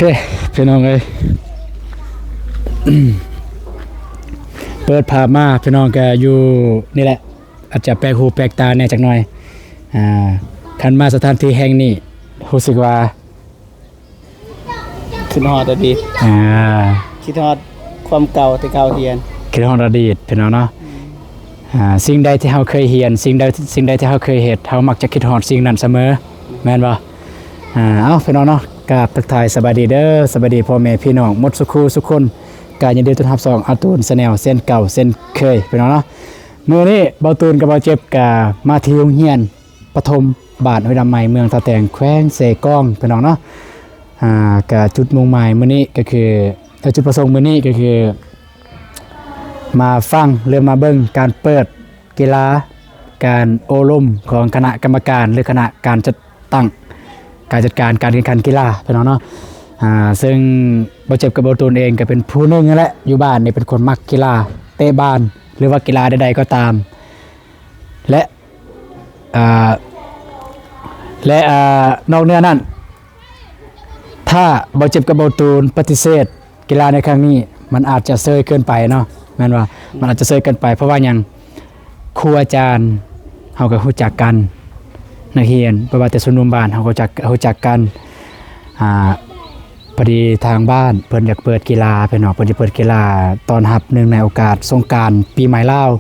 ເຄ ພີ່ນ້ອງເອີຍ ເປີດພາບມາ ພີ່ນ້ອງກະຢູ່ນີ້ແຫຼະ ອາດຈະແປກຫູແປກຕາແດ່ຈັກໜ່ອຍ. ອ່າ ຄັນມາສະຖານທີ່ແຫ່ງນີ້ ຮູ້ສຶກວ່າ ຄິດຮອດອະດີດ ອ່າ ຄິດຮອດຄວາມເກົ່າທີ່ເຮົາຮຽນ ຄິດຮອດອະດີດ ພີ່ນ້ອງເນາະ. ອ່າ ສິ່ງໃດທີ່ເຮົາເຄີຍຮຽນ ສິ່ງໃດ ສິ່ງໃດທີ່ເຮົາເຄີຍເຮັດ ເຮົາມັກຈະຄິດຮອດສິ່ງນັ້ນສະເໝີ ແມ່ນບໍ່? ອ່າ ເອົ້າ ພີ່ນ້ອງເນາະ ກາບທັກທາຍສະບາຍດີເດີ ສະບາຍດີພໍ່ແມ່ພີ່ນ້ອງໝົດສູ່ຄູ່ສູ່ຄົນ. ກະຍິນດີຕ້ອນຮັບຊ່ອງອາຕູນແຊນແນວເຊັ່ນເກົ່າເຊັ່ນເຄີຍ ພີ່ນ້ອງເນາະ. ມື້ນີ້ເບົາຕູນກັບເບົາເຈັບກະມາທີ່ໂຮງຮຽນປະຖົມບ້ານຫ້ວຍດຳໃໝ່ ເມືອງທ່າແຕງ ແຂວງເຊກອງ ພີ່ນ້ອງເນາະ. ອ່າ ກະຈຸດມຸ່ງໝາຍມື້ນີ້ກະຄື ເອີ ຈຸດປະສົງມື້ນີ້ກະຄື ມາຟັງ ຫຼື ມາເບິ່ງການເປີດ ກິລາ ການໂອ້ລົມຂອງຄະນະກຳມະການ ຫຼື ຄະນະການຈັດຕັ້ງ ການຈັດການການແຂ່ງຂັນກິລາ ພີ່ນ້ອງເນາະ. ອ່າ ເຊິ່ງເບົາເຈັບກັບເບົາຕູນເອງກໍເປັນຜູ້ໜຶ່ງຫັ້ນແຫຼະ ຢູ່ບ້ານນີ້ເປັນຄົນມັກກິລາເຕະບານ ຫຼືວ່າກິລາໃດໆກໍຕາມ ແລະ ອ່າ ແລະ ອ່າ ນອກເໜືອນັ້ນ ຖ້າເບົາເຈັບກັບເບົາຕູນປະຕິເສດ ກິລາໃນຄັ້ງນີ້ມັນອາດຈະເຊີຍເກີນໄປເນາະ ແມ່ນວ່າ ມັນອາດຈະເຊີຍເກີນໄປ ເພາະວ່າຫຍັງ? ຄູອາຈານເຮົາກໍຮູ້ຈັກກັນ ນັກຮຽນ ບໍ່ວ່າແຕ່ຊຸມນຸມບ້ານເຮົາກໍຈັກ ຮູ້ຈັກກັນ. ອ່າ ພໍດີທາງບ້ານເພິ່ນຢາກເປີດກິລາ ພີ່ນ້ອງ ເພິ່ນຈະເປີດກິລາຕ້ອນຮັບເນື່ອງໃນໂອກາດສົງການປີໃໝ່ລາວ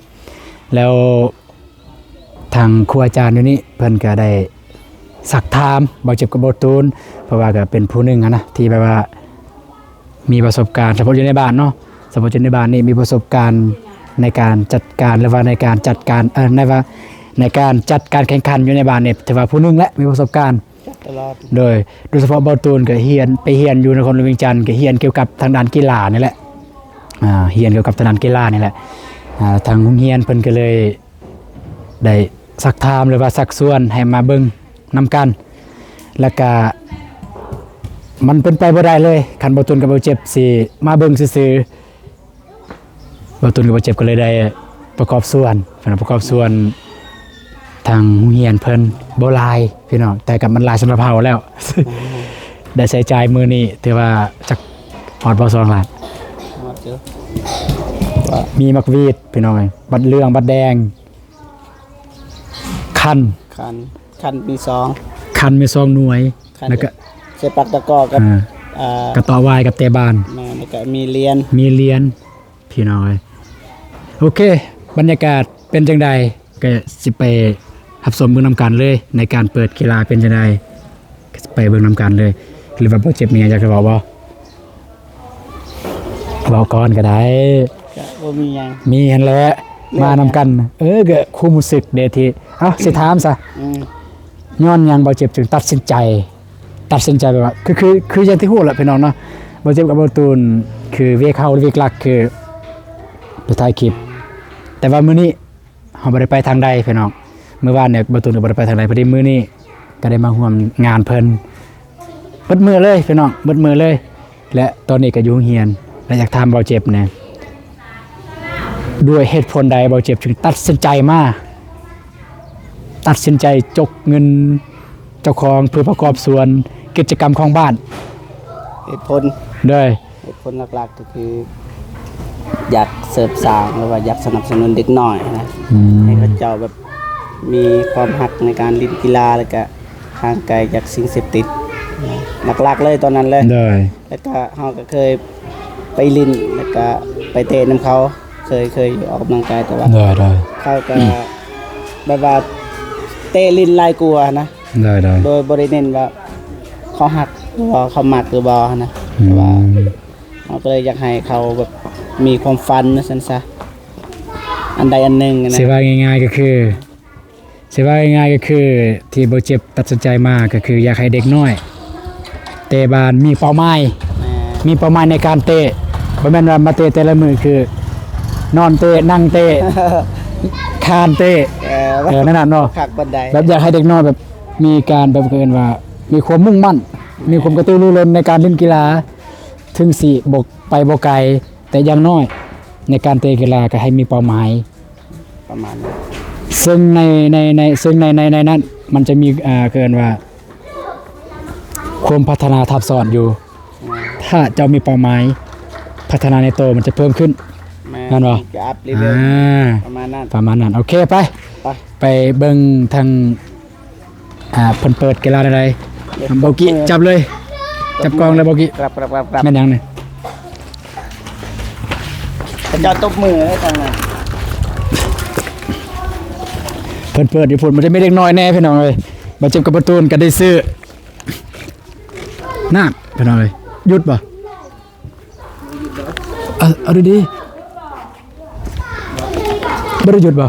ແລ້ວ ທາງຄູອາຈານຢູ່ນີ້ເພິ່ນກະໄດ້ຊັກຖາມເບົາເຈັບກັບເບົາຕູນ ເພາະວ່າກະເປັນຜູ້ໜຶ່ງຫັ້ນນະ ທີ່ແບບວ່າມີປະສົບການ ສະເພາະຢູ່ໃນບ້ານເນາະ ສະເພາະຢູ່ໃນບ້ານນີ້ມີປະສົບການໃນການຈັດການ ຫຼືວ່າໃນການຈັດການ ເອີ ໃນວ່າ ໃນການຈັດການແຂ່ງຂັນຢູ່ໃນບ້ານນີ້ ຖືວ່າຜູ້ໜຶ່ງແຫຼະ ມີປະສົບການ ຈັດຕະຫຼອດ ໂດຍ ໂດຍສະເພາະເບົາຕູນກະຮຽນ ໄປຮຽນຢູ່ນະຄອນຫຼວງວຽງຈັນ ກະຮຽນກ່ຽວກັບທາງດ້ານກິລານີ້ແຫຼະ ອ່າ ຮຽນກ່ຽວກັບທາງດ້ານກິລານີ້ແຫຼະ ອ່າ ທາງໂຮງຮຽນເພິ່ນກະເລີຍ ໄດ້ຊັກຖາມ ຫຼືວ່າຊັກຊວນໃຫ້ມາເບິ່ງນຳກັນ ແລ້ວກະມັນເປັນໄປບໍ່ໄດ້ເລີຍ ຄັນເບົາຕູນກັບເບົາເຈັບຊິມາເບິ່ງຊື່ໆ ເບົາຕູນກັບເບົາເຈັບກໍເລີຍໄດ້ປະກອບສ່ວນ ປະກອບສ່ວນທາງໂຮງຮຽນເພິ່ນບໍ່ຫຼາຍພີ່ນ້ອງ ແຕ່ກໍມັນຫຼາຍສຳລັບເຮົາແລ້ວ ໄດ້ໃຊ້ຈ່າຍມື້ນີ້ຖືວ່າຈັກຮອດບໍ່ ສອງລ້ານ ຮອດຢູ່ ມີໝາກຫວີດພີ່ນ້ອງເອີຍ ບັດເຫຼືອງ ບັດແດງ ຄັນ ຄັນ ຄັນມີສອງ ຄັນມີສອງໜ່ວຍ ຄັນ ແລ້ວກະ ໃສ່ປັກຕະກໍ້ກັບ ອ່າ ອ່າ ກະເຕາະຫວ້າຍກັບເຕະບານ ແມ່ນ ແລ້ວກະມີລຽນ ມີລຽນ ພີ່ນ້ອງເອີຍ ໂອເຄ ບັນຍາກາດເປັນຈັ່ງໃດ ກະຊິໄປຮັບຊົມເບິ່ງນຳກັນເລີຍ ໃນການເປີດກິລາເປັນຈັ່ງໃດ ໄປເບິ່ງນຳກັນເລີຍ ຫຼືວ່າບໍ່ເຈັບມີຫຍັງຢາກຈະເວົ້າບໍ່? ເວົ້າກ່ອນກໍໄດ້ ກະບໍ່ມີຫຍັງ ມີຫັ້ນແຫຼະ ແມ່ນ ມານຳກັນ ເອີ ກະຄວາມຮູ້ສຶກເດທີ່ ເອົ້າ ຊິຖາມຊະ ອືມ ຍ້ອນຫຍັງເບົາເຈັບຈຶ່ງຕັດສິນໃຈ ຕັດສິນໃຈແບບວ່າ ຄື ຄື ຄືຢ່າງທີ່ຮູ້ແຫຼະພີ່ນ້ອງເນາະ ເບົາເຈັບກັບເບົາຕູນ ຄືວຽກເຮົາ ວຽກຫຼັກຄືໄປຖ່າຍຄລິບ ແຕ່ວ່າມື້ນີ້ ເຮົາບໍ່ໄດ້ໄປທາງໃດພີ່ນ້ອງ ມື້ວານນີ້ເບົາຕູນກໍບໍ່ໄດ້ໄປທາງໃດ ພໍດີມື້ນີ້ກໍໄດ້ມາຮ່ວມງານເພິ່ນ ເບິດມື້ເລີຍພີ່ນ້ອງ ເບິດມື້ເລີຍ ແລະ ຕອນນີ້ກໍຢູ່ໂຮງຮຽນ ແລະ ຢາກຖາມເບົາເຈັບແດ່ ດ້ວຍເຫດຜົນໃດເບົາເຈັບຈຶ່ງຕັດສິນໃຈມາ ຕັດສິນໃຈຈົກເງິນເຈົ້າຂອງເພື່ອປະກອບສ່ວນກິດຈະກຳຂອງບ້ານ? ເຫດຜົນ ໂດຍ ເຫດຜົນຫຼັກໆ ກໍຄືຢາກເສີບສ້າງ ຫຼືວ່າຢາກສະໜັບສະໜູນເດັກນ້ອຍນະ ອືມ ໃຫ້ເຂົາເຈົ້າແບບມີຄວາມຮັກໃນການຫຼິ້ນກິລາ ແລ້ວກະຫ່າງໄກຈາກສິ່ງເສບຕິດ ຫຼັກໆ ເລີຍຕອນນັ້ນເລີຍ ໂດຍ ແລ້ວກະເຮົາກະເຄີຍໄປຫຼິ້ນ ແລ້ວກະໄປເຕະນຳເຂົາ ເຄີຍ ເຄີຍອອກກຳລັງກາຍ ແຕ່ວ່າ ໂດຍ ໂດຍ ເຂົາກະ ອືມ ແບບວ່າເຕະຫຼິ້ນຫຼາຍກວ່ານະ ໂດຍ ໂດຍ ໂດຍບໍ່ໄດ້ເນັ້ນວ່າເຂົາຮັກ ຫຼືວ່າເຂົາມັກ ຫຼືບໍ່ຫັ້ນນະ ອືມ ແຕ່ວ່າ ເຮົາກໍເລີຍຢາກໃຫ້ເຂົາແບບມີຄວາມຝັນວ່າຊັ້ນຊະ ອັນໃດອັນໜຶ່ງນະ ຊິວ່າງ່າຍໆ ກໍຄື ຊິວ່າງ່າຍໆ ກໍຄື ທີ່ບໍ່ເຈັບຕັດສິນໃຈມາ ກໍຄືຢາກໃຫ້ເດັກນ້ອຍເຕະບານມີເປົ້າໝາຍ ແມ່ນ ມີເປົ້າໝາຍໃນການເຕະ ບໍ່ແມ່ນວ່າມາເຕະແຕ່ລະມື້ຄືນອນເຕະ ນັ່ງເຕະ ຄານເຕະ ເອີ ເອີ ນັ້ນນະເນາະ ຄັກປານໃດ ແບບຢາກໃຫ້ເດັກນ້ອຍແບບມີການ ແບບເຂົາເອີ້ນວ່າມີຄວາມມຸ່ງໝັ້ນ ມີຄວາມກະຕືລືລົ້ນໃນການຫຼິ້ນກິລາ ເຖິງຊິບໍ່ ໄປບໍ່ໄກ ແຕ່ຢ່າງໜ້ອຍໃນການເຕະກິລາກໍໃຫ້ມີເປົ້າໝາຍ ປະມານນັ້ນ ເຊິ່ງໃນ ໃນ ໃນ ເຊິ່ງໃນ ໃນ ໃນນັ້ນມັນຈະມີ ອ່າ ເອີ້ນວ່າຄວາມພັດທະນາທັບຊ້ອນຢູ່ ແມ່ນ ຖ້າເຈົ້າມີເປົ້າໝາຍ ພັດທະນາໃນໂຕມັນຈະເພີ່ມຂຶ້ນ ແມ່ນ ແມ່ນບໍ່? ຈະອັບເລເວລ ອ່າ ປະມານນັ້ນ ປະມານນັ້ນ. ໂອເຄ ໄປ ໄປ ໄປເບິ່ງທາງ ອ່າ ເພິ່ນເປີດກິລາແນວໃດ? ເບົາກີ້ ຈັບເລີຍ ຈັບກອງເລີຍ ເບົາກີ້. ແມ່ນຫຍັງນີ້? ເຂົາເຈົ້າຕົບມືເລີຍທາງນັ້ນ ເພິ່ນເປີດຢູ່ພຸ້ນ. ມັນຈະມີເດັກນ້ອຍແດ່ພີ່ນ້ອງເອີຍ ບາດເຈັບກັບປະຕູນກໍໄດ້ຊື້ນ້ຳພີ່ນ້ອງເອີຍ. ຢຸດບໍ່? ເອົາ ເອົາດີໆ ບໍ່ໄດ້ຢຸດບໍ່?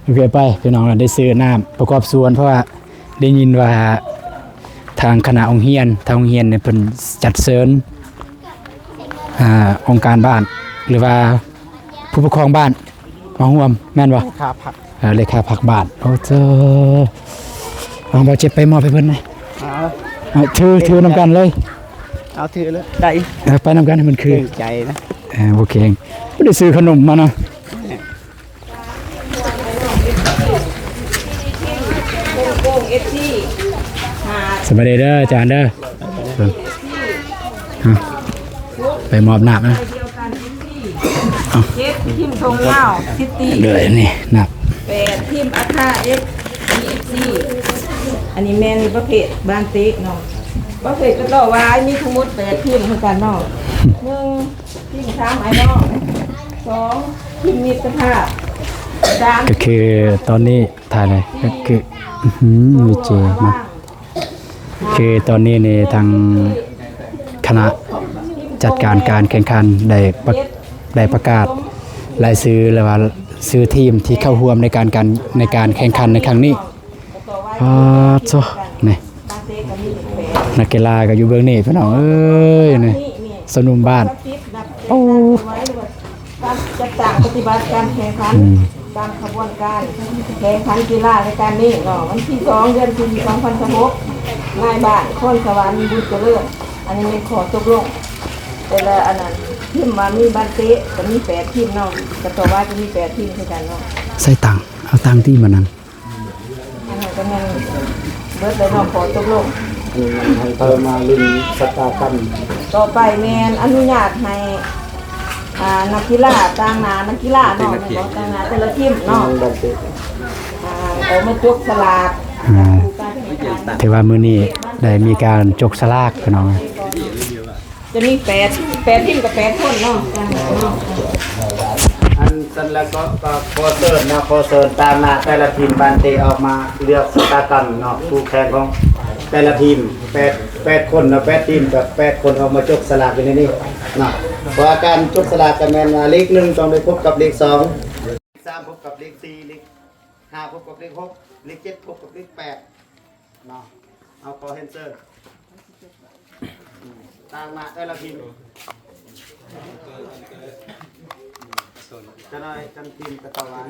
ໂອເຄ ໄປ ພີ່ນ້ອງ ໄດ້ຊື້ນ້ຳປະກອບສ່ວນ ເພາະວ່າໄດ້ຍິນວ່າທາງຄະນະໂຮງຮຽນ ທາງໂຮງຮຽນນີ້ເພິ່ນຈັດເຊີນ ອ່າ ອົງການບ້ານ ຫຼືວ່າຜູ້ປົກຄອງບ້ານມາຮ່ວມ ແມ່ນບໍ່? ເລຂາພັກ ເອີ ເລຂາພັກບ້ານ. ໂອ້ເຈົ້າ ເອົາ ບໍ່ເຈັບໄປມອບໃຫ້ເພິ່ນນະ. ເອົາ ເອົາ ຖື ຖືນຳກັນເລີຍ ເອົາ ຖືເລີຍ ໄດ້ ເອີ ໄປນຳກັນໃຫ້ມັນຄື ເກງໃຈນະ ເອີ ບໍ່ເກງ ບໍ່ໄດ້ຊື້ຂະໜົມມາເນາະ. ສະບາຍດີເດີອາຈານເດີ ໄປມອບນ້ຳນະ. ເຈັດ ທີມທົ່ງລາວຊິຕີ ເດີນີ້ນັບ ແປດ ທີມອາຄາ ເອັຟຊີ ອັນນີ້ແມ່ນປະເພດບານເຕະເນາະ ປະເພດກະຕໍ່ວາຍ ມີທັງໝົດແປດທີມຄືກັນເນາະ ໜຶ່ງ ທີມສາມອ້າຍນ້ອງ ສອງ ທີມມິດຕະພາບ ສາມ ກໍຄືຕອນນີ້ຖ່າຍເລີຍ ກໍຄື ອື ມີເຈມາ ຄືຕອນນີ້ນີ້ທາງຄະນະຈັດການການແຂ່ງຂັນໄດ້ປະ ໄດ້ປະກາດລາຍຊື່ ຫຼືວ່າຊື່ທີມທີ່ເຂົ້າຮ່ວມໃນການ ການ ໃນການແຂ່ງຂັນໃນຄັ້ງນີ້. ປາດໂທ້ ນີ້ ນັກກິລາກໍຢູ່ເບື້ອງນີ້ພີ່ນ້ອງເອີຍ ນີ້ ຊາວໜຸ່ມບ້ານ ໂອ້ ຈັດຕັ້ງປະຕິບັດການແຂ່ງຂັນ ອືມ ຕາມຂະບວນການແຂ່ງຂັນກິລາໃນການນີ້ເນາະ ວັນທີສອງ ເດືອນສີ່ ສອງພັນຊາວຫົກ ນາຍບ້ານຄອນສະຫວັນ ບຸນຈະເລີນ. ອັນນີ້ແມ່ນຂໍ້ຕົກລົງ ແຕ່ລະອັນນັ້ນ ທີມວ່າມີບານເຕະກໍມີແປດທີມເນາະ ກະຕໍ່ວ່າຈະມີແປດທີມຄືກັນເນາະ. ໃສ່ຕັງ ເອົາຕັງທີ່ມັນນັ້ນ ອັນນັ້ນກໍແມ່ນເບິດແລ້ວເນາະ ຂໍ້ຕົກລົງ ອັນນັ້ນໃຫ້ເຂົ້າມາຫຼິ້ນຊະຕາກັມ. ຕໍ່ໄປແມ່ນອະນຸຍາດໃຫ້ ອ່າ ນັກກິລາ ຕາງໜ້ານັກກິລາເນາະ ແມ່ນບໍ່ ຕາງໜ້າແຕ່ລະທີມເນາະ ອາ ອອກມາຈົກສະຫຼາກ ອ່າ ຖືວ່າມື້ນີ້ໄດ້ມີການຈົກສະຫຼາກພີ່ນ້ອງ. ຈະມີແປດ ແປດທີມກັບແປດຄົນເນາະ ອັນຊັ້ນແລ້ວກໍ ກໍຂໍເຊີນເນາະ ຂໍເຊີນຕາມໜ້າແຕ່ລະທີມບ້ານເຕະອອກມາເລືອກຊະຕາກັມເນາະ ຄູ່ແຂ່ງຂອງແຕ່ລະທີມ ແປດ ແປດຄົນເນາະ ແປດທີມກັບແປດຄົນອອກມາຈົກສະຫຼາກຢູ່ໃນນີ້ເນາະ. ເພາະວ່າການຈົກສະຫຼາກກໍແມ່ນວ່າເລກໜຶ່ງຕ້ອງໄດ້ພົບກັບເລກສອງ ເລກສາມພົບກັບເລກສີ່ ເລກຫ້າພົບກັບເລກຫົກ ເລກເຈັດພົບກັບເລກແປດ ເນາະ ເອົາ ຂໍຮຽນເຊີນ ອືມ ຕາມໜ້າແຕ່ລະທີມ ຈະໜ້ອຍຈັນທີມກະຕະວາ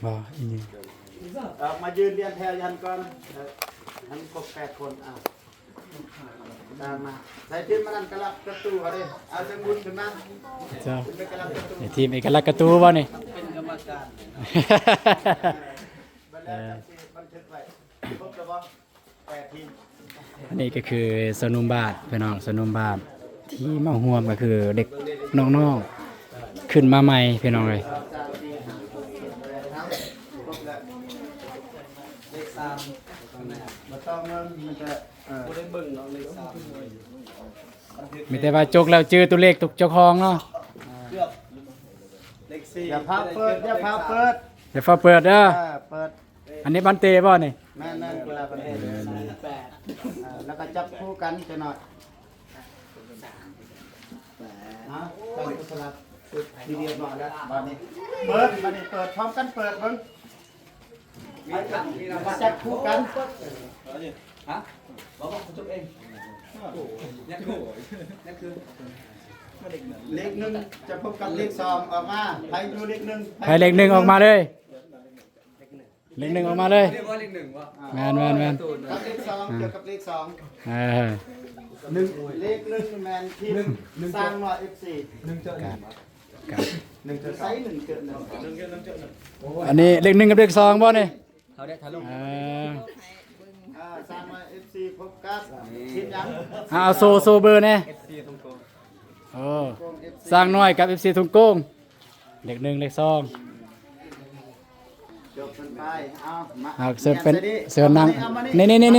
ບໍ່ ອີນີ້ ເອີ ມາຢືນລຽນແຖວຢູ່ຫັ້ນກ່ອນ ເອີ ໃຫ້ມັນຄົບແປດຄົນ ອ່າ ຕາມມາ ໃສ່ທີມມານັ້ນກະລັບກະຕູເດ້ ເອົາຈັງບຸນຂຶ້ນມາ ເຈົ້າ ຂຶ້ນໄປກະລັບກະຕູ ໃນທີມເອກະລັກກະຕູບໍ່ນີ້ ເປັນກຳມະການ ບັດແລ້ວຈັງຊິບັນທຶກໄວ້ ຄົບແລ້ວບໍ່? ອັນນີ້ກໍຄືຊາວໜຸ່ມບ້ານ ພີ່ນ້ອງ ຊາວໜຸ່ມບ້ານທີ່ມາຮ່ວມ ກໍຄືເດັກນ້ອງໆ ຂຶ້ນມາໃໝ່ ພີ່ນ້ອງເອີຍ. ເລກສາມ ບໍ່ຕ້ອງເບິ່ງ ມັນຈະ ເອີ ບໍ່ໄດ້ເບິ່ງເນາະ ເລກສາມ ມີແຕ່ວ່າຈົກແລ້ວຈື່ຕົວເລກເຈົ້າຂອງເນາະ. ເກືອບ ເລກສີ່ ຢ່າພາເປີດ ຢ່າພາເປີດ ຢ່າຟ້າວເປີດເດີ ເອີ ເປີດ. ອັນນີ້ບານເຕະບໍ່ນີ້? ແມ່ນໆ ຄົນລະບານເຕະ ແປດ ເອີ ແລ້ວກໍຈັບຄູ່ກັນຈັກໜ້ອຍ ຮະ ຈັບສະຫຼັບ ທີ່ຮຽບຮ້ອຍແລ້ວ ບາດນີ້ເປີດ ບາດນີ້ເປີດ ພ້ອມກັນເປີດເບິ່ງ ຈັບຄູ່ກັນ ຮະ ບໍ່ ບໍ່ ຈັບເອງ ຍັງຄື ຍັງຄື ເລກໜຶ່ງຈະພົບກັບເລກສອງ ອອກມາ ໃຜຢູ່ເລກໜຶ່ງ ໃຜເລກໜຶ່ງອອກມາເລີຍ. ເລກໜຶ່ງອອກມາເລີຍ ເລກໜຶ່ງບໍ່? ແມ່ນໆໆ ກັບເລກສອງ ເອີ ເຈີກັບເລກສອງ ເອີ ໜຶ່ງ ເລກໜຶ່ງແມ່ນທີມຊ້າງນ້ອຍ ເອັຟຊີ ໜຶ່ງເຈີໜຶ່ງ ໜຶ່ງເຈີສອງ ໜຶ່ງເຈີໜຶ່ງ ອັນນີ້ເລກໜຶ່ງກັບເລກສອງບໍ່ນີ້? ເຂົາໄດ້ທະລຸ ເອີ ສາມຮ້ອຍ ເອັຟຊີ ພົບກັບທີມຫຍັງ? ເອົາ ໂຊ ໂຊເບີແດ່. ໂອ້ ຊ້າງນ້ອຍກັບ ເອັຟຊີ ທົ່ງໂກງ ເລກໜຶ່ງ ເລກສອງ. ຈົບກັນໄປ. ເອົາ ມາ ເຊີນເປັນ ເຊີນນັ່ງ ເອົາມານີ້ ນີ້ໆໆ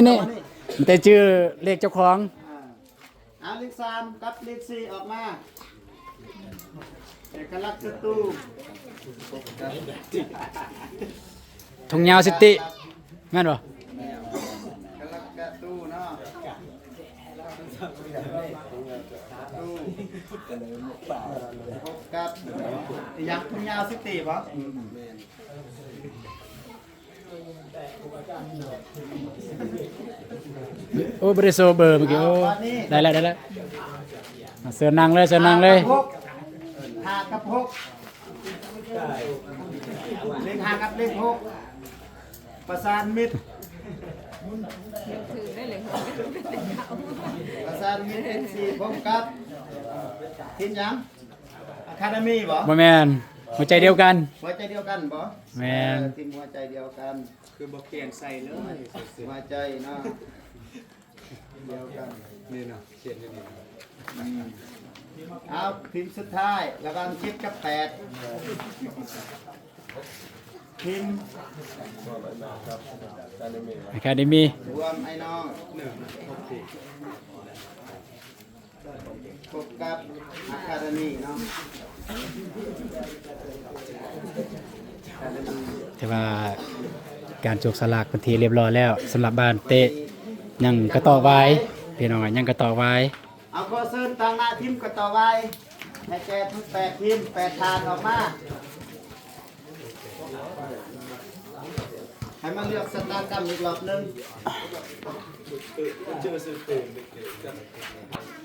ໆ ມີແຕ່ຈື່ເລກເຈົ້າຂອງ. ເອົາ ເລກສາມກັບເລກສີ່ອອກມາ. ເອກະລັກສັດຕູ ທົ່ງຍາວຊິຕິ ແມ່ນບໍ່? ກະລັກກະຕູເນາະ ຕູ ພົບກັບອີຫຍັງ? ທົ່ງຍາວຊິຕິບໍ່? ໂອ້ ບໍ່ໄດ້ໂຊເບີເມື່ອກີ້. ໂອ້ ໄດ້ແລ້ວ ໄດ້ແລ້ວ. ເຊີນນັ່ງເລີຍ ເຊີນນັ່ງເລີຍ. ຫ້າກັບຫົກ ເລກຫ້າກັບເລກຫົກ ປະສານມິດ ປະສານມິດ ເອັຟຊີ ພົບກັບທີມຫຍັງ? ອາຄາເດມີບໍ່? ບໍ່ແມ່ນ ຫົວໃຈດຽວກັນ. ຫົວໃຈດຽວກັນບໍ່? ແມ່ນ ເອີ ທີມຫົວໃຈດຽວກັນ. ຄືບໍ່ປ່ຽນໃສ່ເລີຍ ຫົວໃຈເນາະ ດຽວກັນ ນີ້ເນາະ ຂຽນຢູ່ນີ້. ອືມ ເອົາ ທີມສຸດທ້າຍ ລະຫວ່າງເຈັດກັບແປດ ທີມ ອາຄາເດມີ ລວມໄອ້ນ້ອງ ພົບກັບອາຄາເດມີເນາະ. ຖືວ່າການຈັບສະຫຼາກເປັນທີ່ລຽບຮ້ອຍແລ້ວ ສຳລັບບ້ານເຕະ ຍັງກະຕອກວາຍ ພີ່ນ້ອງ ຍັງກະຕອກວາຍ. ເອົາ ຂໍເຊີນຕາງໜ້າທີມກະຕອກວາຍ ໃຫ້ແກ່ທັງແປດທີມ ແປດທ່ານອອກມາ. ໃຫ້ມາເລືອກຊະຕາກຳອີກລອບໜຶ່ງ.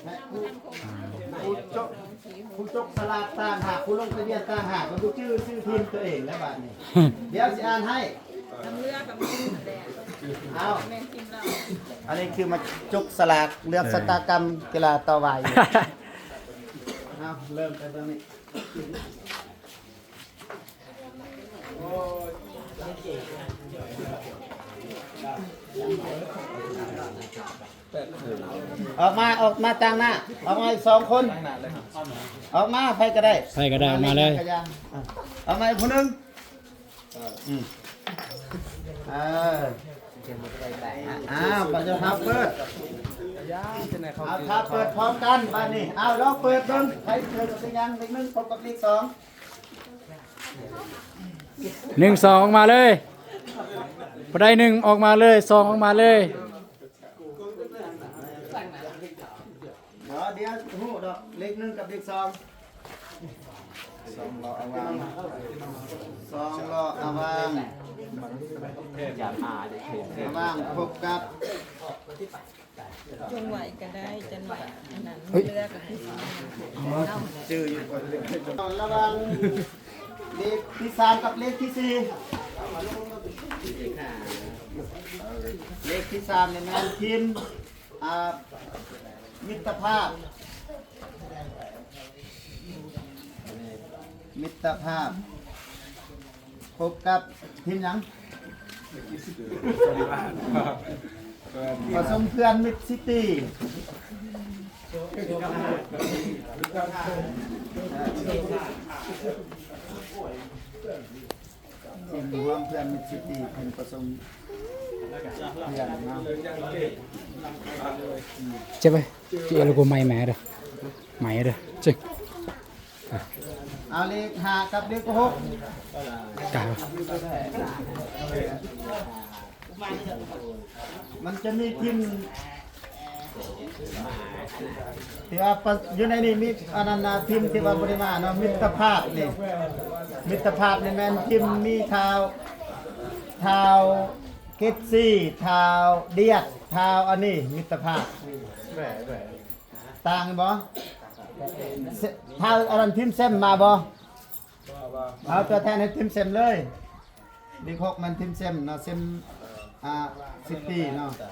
ໃຫ້ຜູ້ ຜູ້ຈົກ ຜູ້ຈົກສະຫຼາກຕ່າງຫາກ ຜູ້ລົງທະບຽນຕ່າງຫາກ ກໍບໍ່ຈື່ຊື່ທີມຕົວເອງແລ້ວບາດນີ້. ດຽວຊິອ່ານໃຫ້. ເອົາ ອັນນີ້ຄືມາຈົກສະຫຼາກເລືອກຊະຕາກຳກິລາຕໍ່ໄວ. ເອົາ ເລີ່ມໄປເບິ່ງນີ້. ອອກມາ ອອກມາຕາງໜ້າ ອອກມາອີກສອງຄົນ ອອກມາ ໃຜກໍໄດ້ ໃຜກໍໄດ້ ອອກມາເລີຍ ອອກມາອີກຜູ້ໜຶ່ງ. ອືມ ເອີ ອ້າວ ບາດນີ້ເຮົາເປີດ ເອົາ ຖ້າເປີດພ້ອມກັນບາດນີ້ ເອົາ ລອງເປີດເບິ່ງ ໃຜເປີດເປັນຫຍັງ ເລກໜຶ່ງພົບກັບເລກສອງ. ໜຶ່ງ ສອງ ອອກມາເລີຍ ຜູ້ໃດໜຶ່ງອອກມາເລີຍ ສອງ ອອກມາເລີຍ. ດຽວ ດຽວຮູ້ດອກ ເລກໜຶ່ງກັບເລກສອງ ສອງເລາະອາວັງ ສອງເລາະອາວັງ ອາວັງພົບກັບ ຈົງໄຫວກໍໄດ້ ຈັນໄຫວອັນນັ້ນ ເລືອກກໍຄືຊິເອົາ ຈື່ຢູ່ ລະຫວ່າງເລກທີສາມກັບເລກທີສີ່ ເລກທີສາມນີ້ແມ່ນທີມ ອ່າ ມິດຕະພາບ ມິດຕະພາບ ພົບກັບທີມຫຍັງ? ປະສົມເພື່ອນມິດຊິຕີ ທີມຮວມເພື່ອນມິດຊິຕີ ທີມປະສົມເພື່ອນເນາະ. ເຈັບໄວ້ ເຈັບ ແລ້ວກໍໄໝ້ແມ່ເດີ ໄໝ້ເດີ ເຈັບ. ເອົາເລກຫ້າກັບເລກຫົກ ກັບ ມັນຈະມີທີມທີ່ວ່າປະ ຢູ່ໃນນີ້ມີອັນນັ້ນນະ ທີມທີ່ວ່າບໍ່ໄດ້ມາເນາະ ມິດຕະພາບນີ້ ມິດຕະພາບນີ້ແມ່ນທີມມີທ້າວ ທ້າວເກັດຊີ ທ້າວດຽດ ທ້າວອັນນີ້ ມິດຕະພາບ ຕ່າງບໍ່? ຖ້າອັນນັ້ນທີມແຊມມາບໍ່? ເອົາຕົວແທນໃຫ້ທີມແຊມເລີຍ. ເລກຫົກແມ່ນທີມແຊມເນາະ ແຊມ ອ່າ ຊິຕີເນາະ.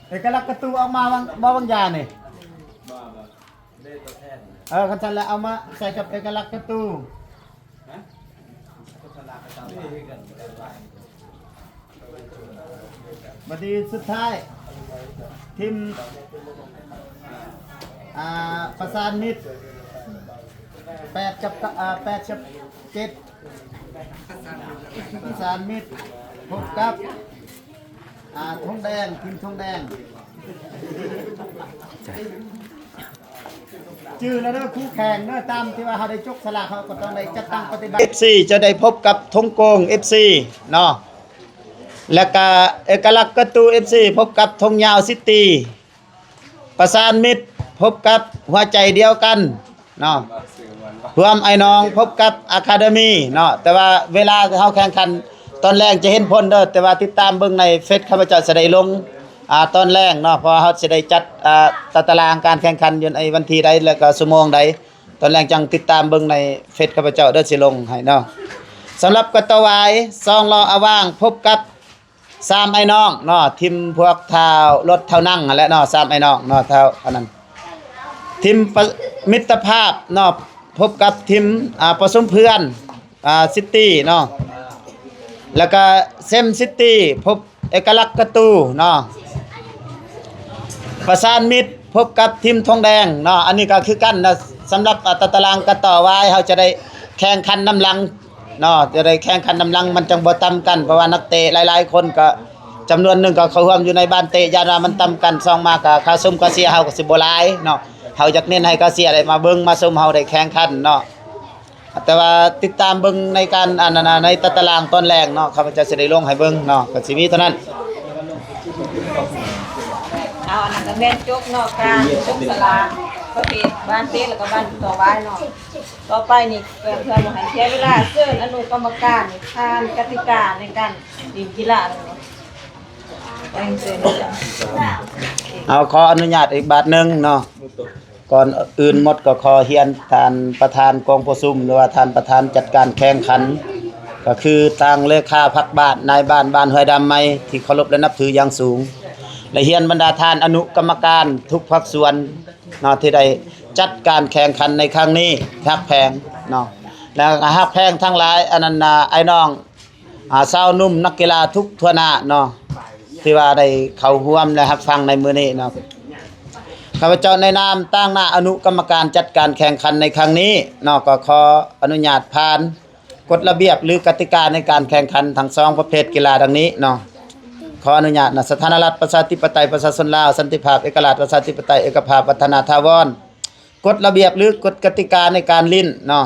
ເອກະລັກກະຕູອອກມາ ວາງ ບໍ່ວາງຢານີ້. ເດ້ຕົວແທ ເອີ ຄັນຊັ້ນແລ້ວເອົາມາໃສ່ກັບເອກະລັກກະຕູ. ບັດນີ້ສຸດທ້າຍ ທີມ ອ່າ ປະສານມິດ ແປດກັບ ອ່າ ແປດກັບເຈັດ ປະສານມິດ ພົບກັບ ອ່າ ທອງແດງ ທີມທອງແດງ. ຈື່ແລ້ວເດີ ຄູ່ແຂ່ງເດີ ຕາມທີ່ວ່າເຮົາໄດ້ຈົກສະຫຼາກ ເຮົາກໍຕ້ອງໄດ້ຈັດຕັ້ງປະຕິບັດ. ເອັຟຊີ ຈະໄດ້ພົບກັບທົງໂກງ ເອັຟຊີ ເນາະ ແລ້ວກະເອກະລັກກະຕູ ເອັຟຊີ ພົບກັບທົງຍາວຊິຕີ ປະສານມິດ ພົບກັບຫົວໃຈດຽວກັນ ເນາະ ຮວມໄອ້ນ້ອງພົບກັບອາຄາເດມີເນາະ. ແຕ່ວ່າເວລາເຮົາແຂ່ງຂັນຕອນແລງຈະເຫັນຜົນເດີ ແຕ່ວ່າຕິດຕາມເບິ່ງໃນເຟສ ຂ້າພະເຈົ້າຈະໄດ້ລົງ ອ່າ ຕອນແລງເນາະ ເພາະວ່າເຮົາຊິໄດ້ຈັດ ອ່າ ຕາຕະລາງການແຂ່ງຂັນຢູ່ໃນວັນທີໃດ ແລ້ວກໍຊົ່ວໂມງໃດ ຕອນແລງຈັ່ງຕິດຕາມເບິ່ງໃນເຟສ ຂ້າພະເຈົ້າເດີ ຊິລົງໃຫ້ເນາະ. ສຳລັບກະຕໍວາຍ ສອງລໍ້ອາຫວ່າງ ພົບກັບ ສາມໄອ້ນ້ອງເນາະ ທີມພວກທ້າວລົດທ້າວນັງຫັ້ນແຫຼະເນາະ ສາມໄອ້ນ້ອງເນາະ ທ້າວອັນນັ້ນ ທີມປະ ມິດຕະພາບເນາະ ພົບກັບທີມ ອ່າ ປະຊຸມເພື່ອນ ອ່າ ຊິຕີເນາະ ແລ້ວກະເຊມຊິຕີ ພົບເອກະລັກກະຕູເນາະ ປະສານມິດ ພົບກັບທີມທອງແດງເນາະ. ອັນນີ້ກໍຄືກັນນະ ສຳລັບ ອ່າ ຕາຕະລາງກະຕໍ່ວາຍ ເຮົາຈະໄດ້ແຂ່ງຂັນນຳຫຼັງ ເນາະ ຈະໄດ້ແຂ່ງຂັນນຳຫຼັງ ມັນຈັ່ງບໍ່ຕຳກັນ ເພາະວ່ານັກເຕະຫຼາຍໆຄົນກໍ ຈຳນວນໜຶ່ງກໍເຂົ້າຮ່ວມຢູ່ໃນບານເຕະ ຢ້ານວ່າມັນຕຳກັນ ສອງມາກໍຄ່າຊົມຄ່າເສຍເຮົາກໍຊິບໍ່ຫຼາຍເນາະ. ເຮົາຢາກເນັ້ນໃຫ້ກອງເຊຍໄດ້ມາເບິ່ງມາຊົມເຮົາໄດ້ແຂ່ງຂັນເນາະ ແຕ່ວ່າຕິດຕາມເບິ່ງໃນການ ອັນນັ້ນນະ ໃນຕາຕະລາງຕອນແລງເນາະ ຂ້າພະເຈົ້າຊິໄດ້ລົງໃຫ້ເບິ່ງເນາະ ກໍຊິມີເທົ່ານັ້ນ. ເອົາ ອັນນັ້ນກໍແມ່ນຈົບເນາະ ການຈັບສະຫຼາກປະເພດບານເຕະ ແລ້ວກໍບານຕໍ່ວາຍເນາະ. ຕໍ່ໄປນີ້ ເພື່ອ ເພື່ອບໍ່ໃຫ້ເສຍເວລາ ເຊີນອະນຸກຳມະການຜ່ານກະຕິກາໃນການຫຼິ້ນກິລາເນາະ ຂໍຮຽນເຊີນ. ເອົາ ຂໍອະນຸຍາດອີກບາດໜຶ່ງເນາະ. ກ່ອນອື່ນໝົດກໍຂໍຮຽນທ່ານປະທານກອງປະຊຸມ ຫຼືວ່າທ່ານປະທານຈັດການແຂ່ງຂັນ ກໍຄືທາງເລຂາພັກບ້ານ ນາຍບ້ານບ້ານຫ້ວຍດຳໃໝ່ ທີ່ເຄົາລົບ ແລະ ນັບຖືຢ່າງສູງ ແລະ ຮຽນບັນດາທ່ານອະນຸກຳມະການທຸກພາກສ່ວນເນາະ ທີ່ໄດ້ຈັດການແຂ່ງຂັນໃນຄັ້ງນີ້ ຮັກແພງເນາະ ແລະ ຮັກແພງທັງຫຼາຍ ອັນນັ້ນນະ ອ້າຍນ້ອງ ອ່າ ຊາວໜຸ່ມນັກກິລາທຸກທົ່ວໜ້າເນາະ ທີ່ວ່າໄດ້ເຂົ້າຮ່ວມ ແລະ ຮັບຟັງໃນມື້ນີ້ເນາະ. ຂ້າພະເຈົ້າໃນນາມຕາງໜ້າອະນຸກຳມະການຈັດການແຂ່ງຂັນໃນຄັ້ງນີ້ເນາະ ກໍຂໍອະນຸຍາດຜ່ານກົດລະບຽບ ຫຼື ກະຕິກາໃນການແຂ່ງຂັນທັງສອງປະເພດກິລາດັ່ງນີ້ເນາະ. ຂໍອະນຸຍາດນະ ສາທາລະນະລັດ ປະຊາທິປະໄຕ ປະຊາຊົນລາວ ສັນຕິພາບ ເອກະລາດ ປະຊາທິປະໄຕ ເອກະພາບ ວັດທະນະຖາວອນ. ກົດລະບຽບ ຫຼື ກົດກະຕິກາໃນການຫຼິ້ນເນາະ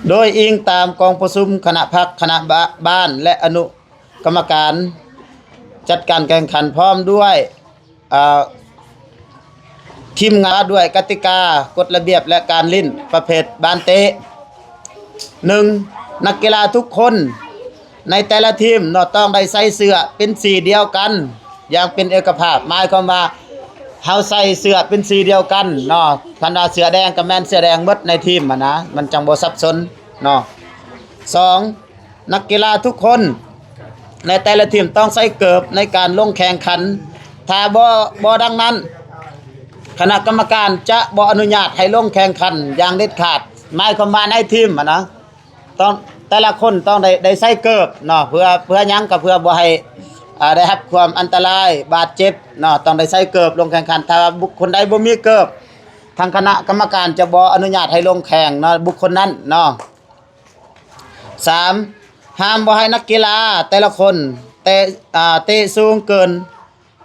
ໂດຍອີງຕາມກອງປະຊຸມຄະນະພັກ ຄະນະບ້ານ ແລະ ອະນຸກຳມະການຈັດການແຂ່ງຂັນ ພ້ອມດ້ວຍ ເອີ ທີມງານ ວ່າດ້ວຍກະຕິກາ ກົດລະບຽບ ແລະ ການຫຼິ້ນປະເພດບານເຕະ. ໜຶ່ງ ນັກກິລາທຸກຄົນໃນແຕ່ລະທີມເນາະ ຕ້ອງໄດ້ໃສ່ເສື້ອເປັນສີດຽວກັນຢ່າງເປັນເອກະພາບ. ໝາຍຄວາມວ່າເຮົາໃສ່ເສື້ອເປັນສີດຽວກັນເນາະ. ຄັນວ່າເສື້ອແດງກໍແມ່ນເສື້ອແດງໝົດໃນທີມຫັ້ນນະ ມັນຈັ່ງບໍ່ສັບສົນເນາະ. ສອງ ນັກກິລາທຸກຄົນໃນແຕ່ລະທີມຕ້ອງໃສ່ເກີບໃນການລົງແຂ່ງຂັນ. ຖ້າບໍ່ ບໍ່ດັ່ງນັ້ນ ຄະນະກຳມະການຈະບໍ່ອະນຸຍາດໃຫ້ລົງແຂ່ງຂັນຢ່າງເດັດຂາດ. ໝາຍຄວາມວ່າໃນທີມຫັ້ນນະ ຕ້ອງ ແຕ່ລະຄົນຕ້ອງໄດ້ ໄດ້ໃສ່ເກີບເນາະ. ເພື່ອ ເພື່ອຫຍັງ? ກໍເພື່ອບໍ່ໃຫ້ ອ່າ ໄດ້ຮັບຄວາມອັນຕະລາຍບາດເຈັບເນາະ. ຕ້ອງໄດ້ໃສ່ເກີບລົງແຂ່ງຂັນ. ຖ້າວ່າບຸກຄົນໃດບໍ່ມີເກີບ ທາງຄະນະກຳມະການຈະບໍ່ອະນຸຍາດໃຫ້ລົງແຂ່ງເນາະ ບຸກຄົນນັ້ນເນາະ. ສາມ ຫ້າມບໍ່ໃຫ້ນັກກິລາແຕ່ລະຄົນແຕະ ອ່າ ເຕະສູງເກີນ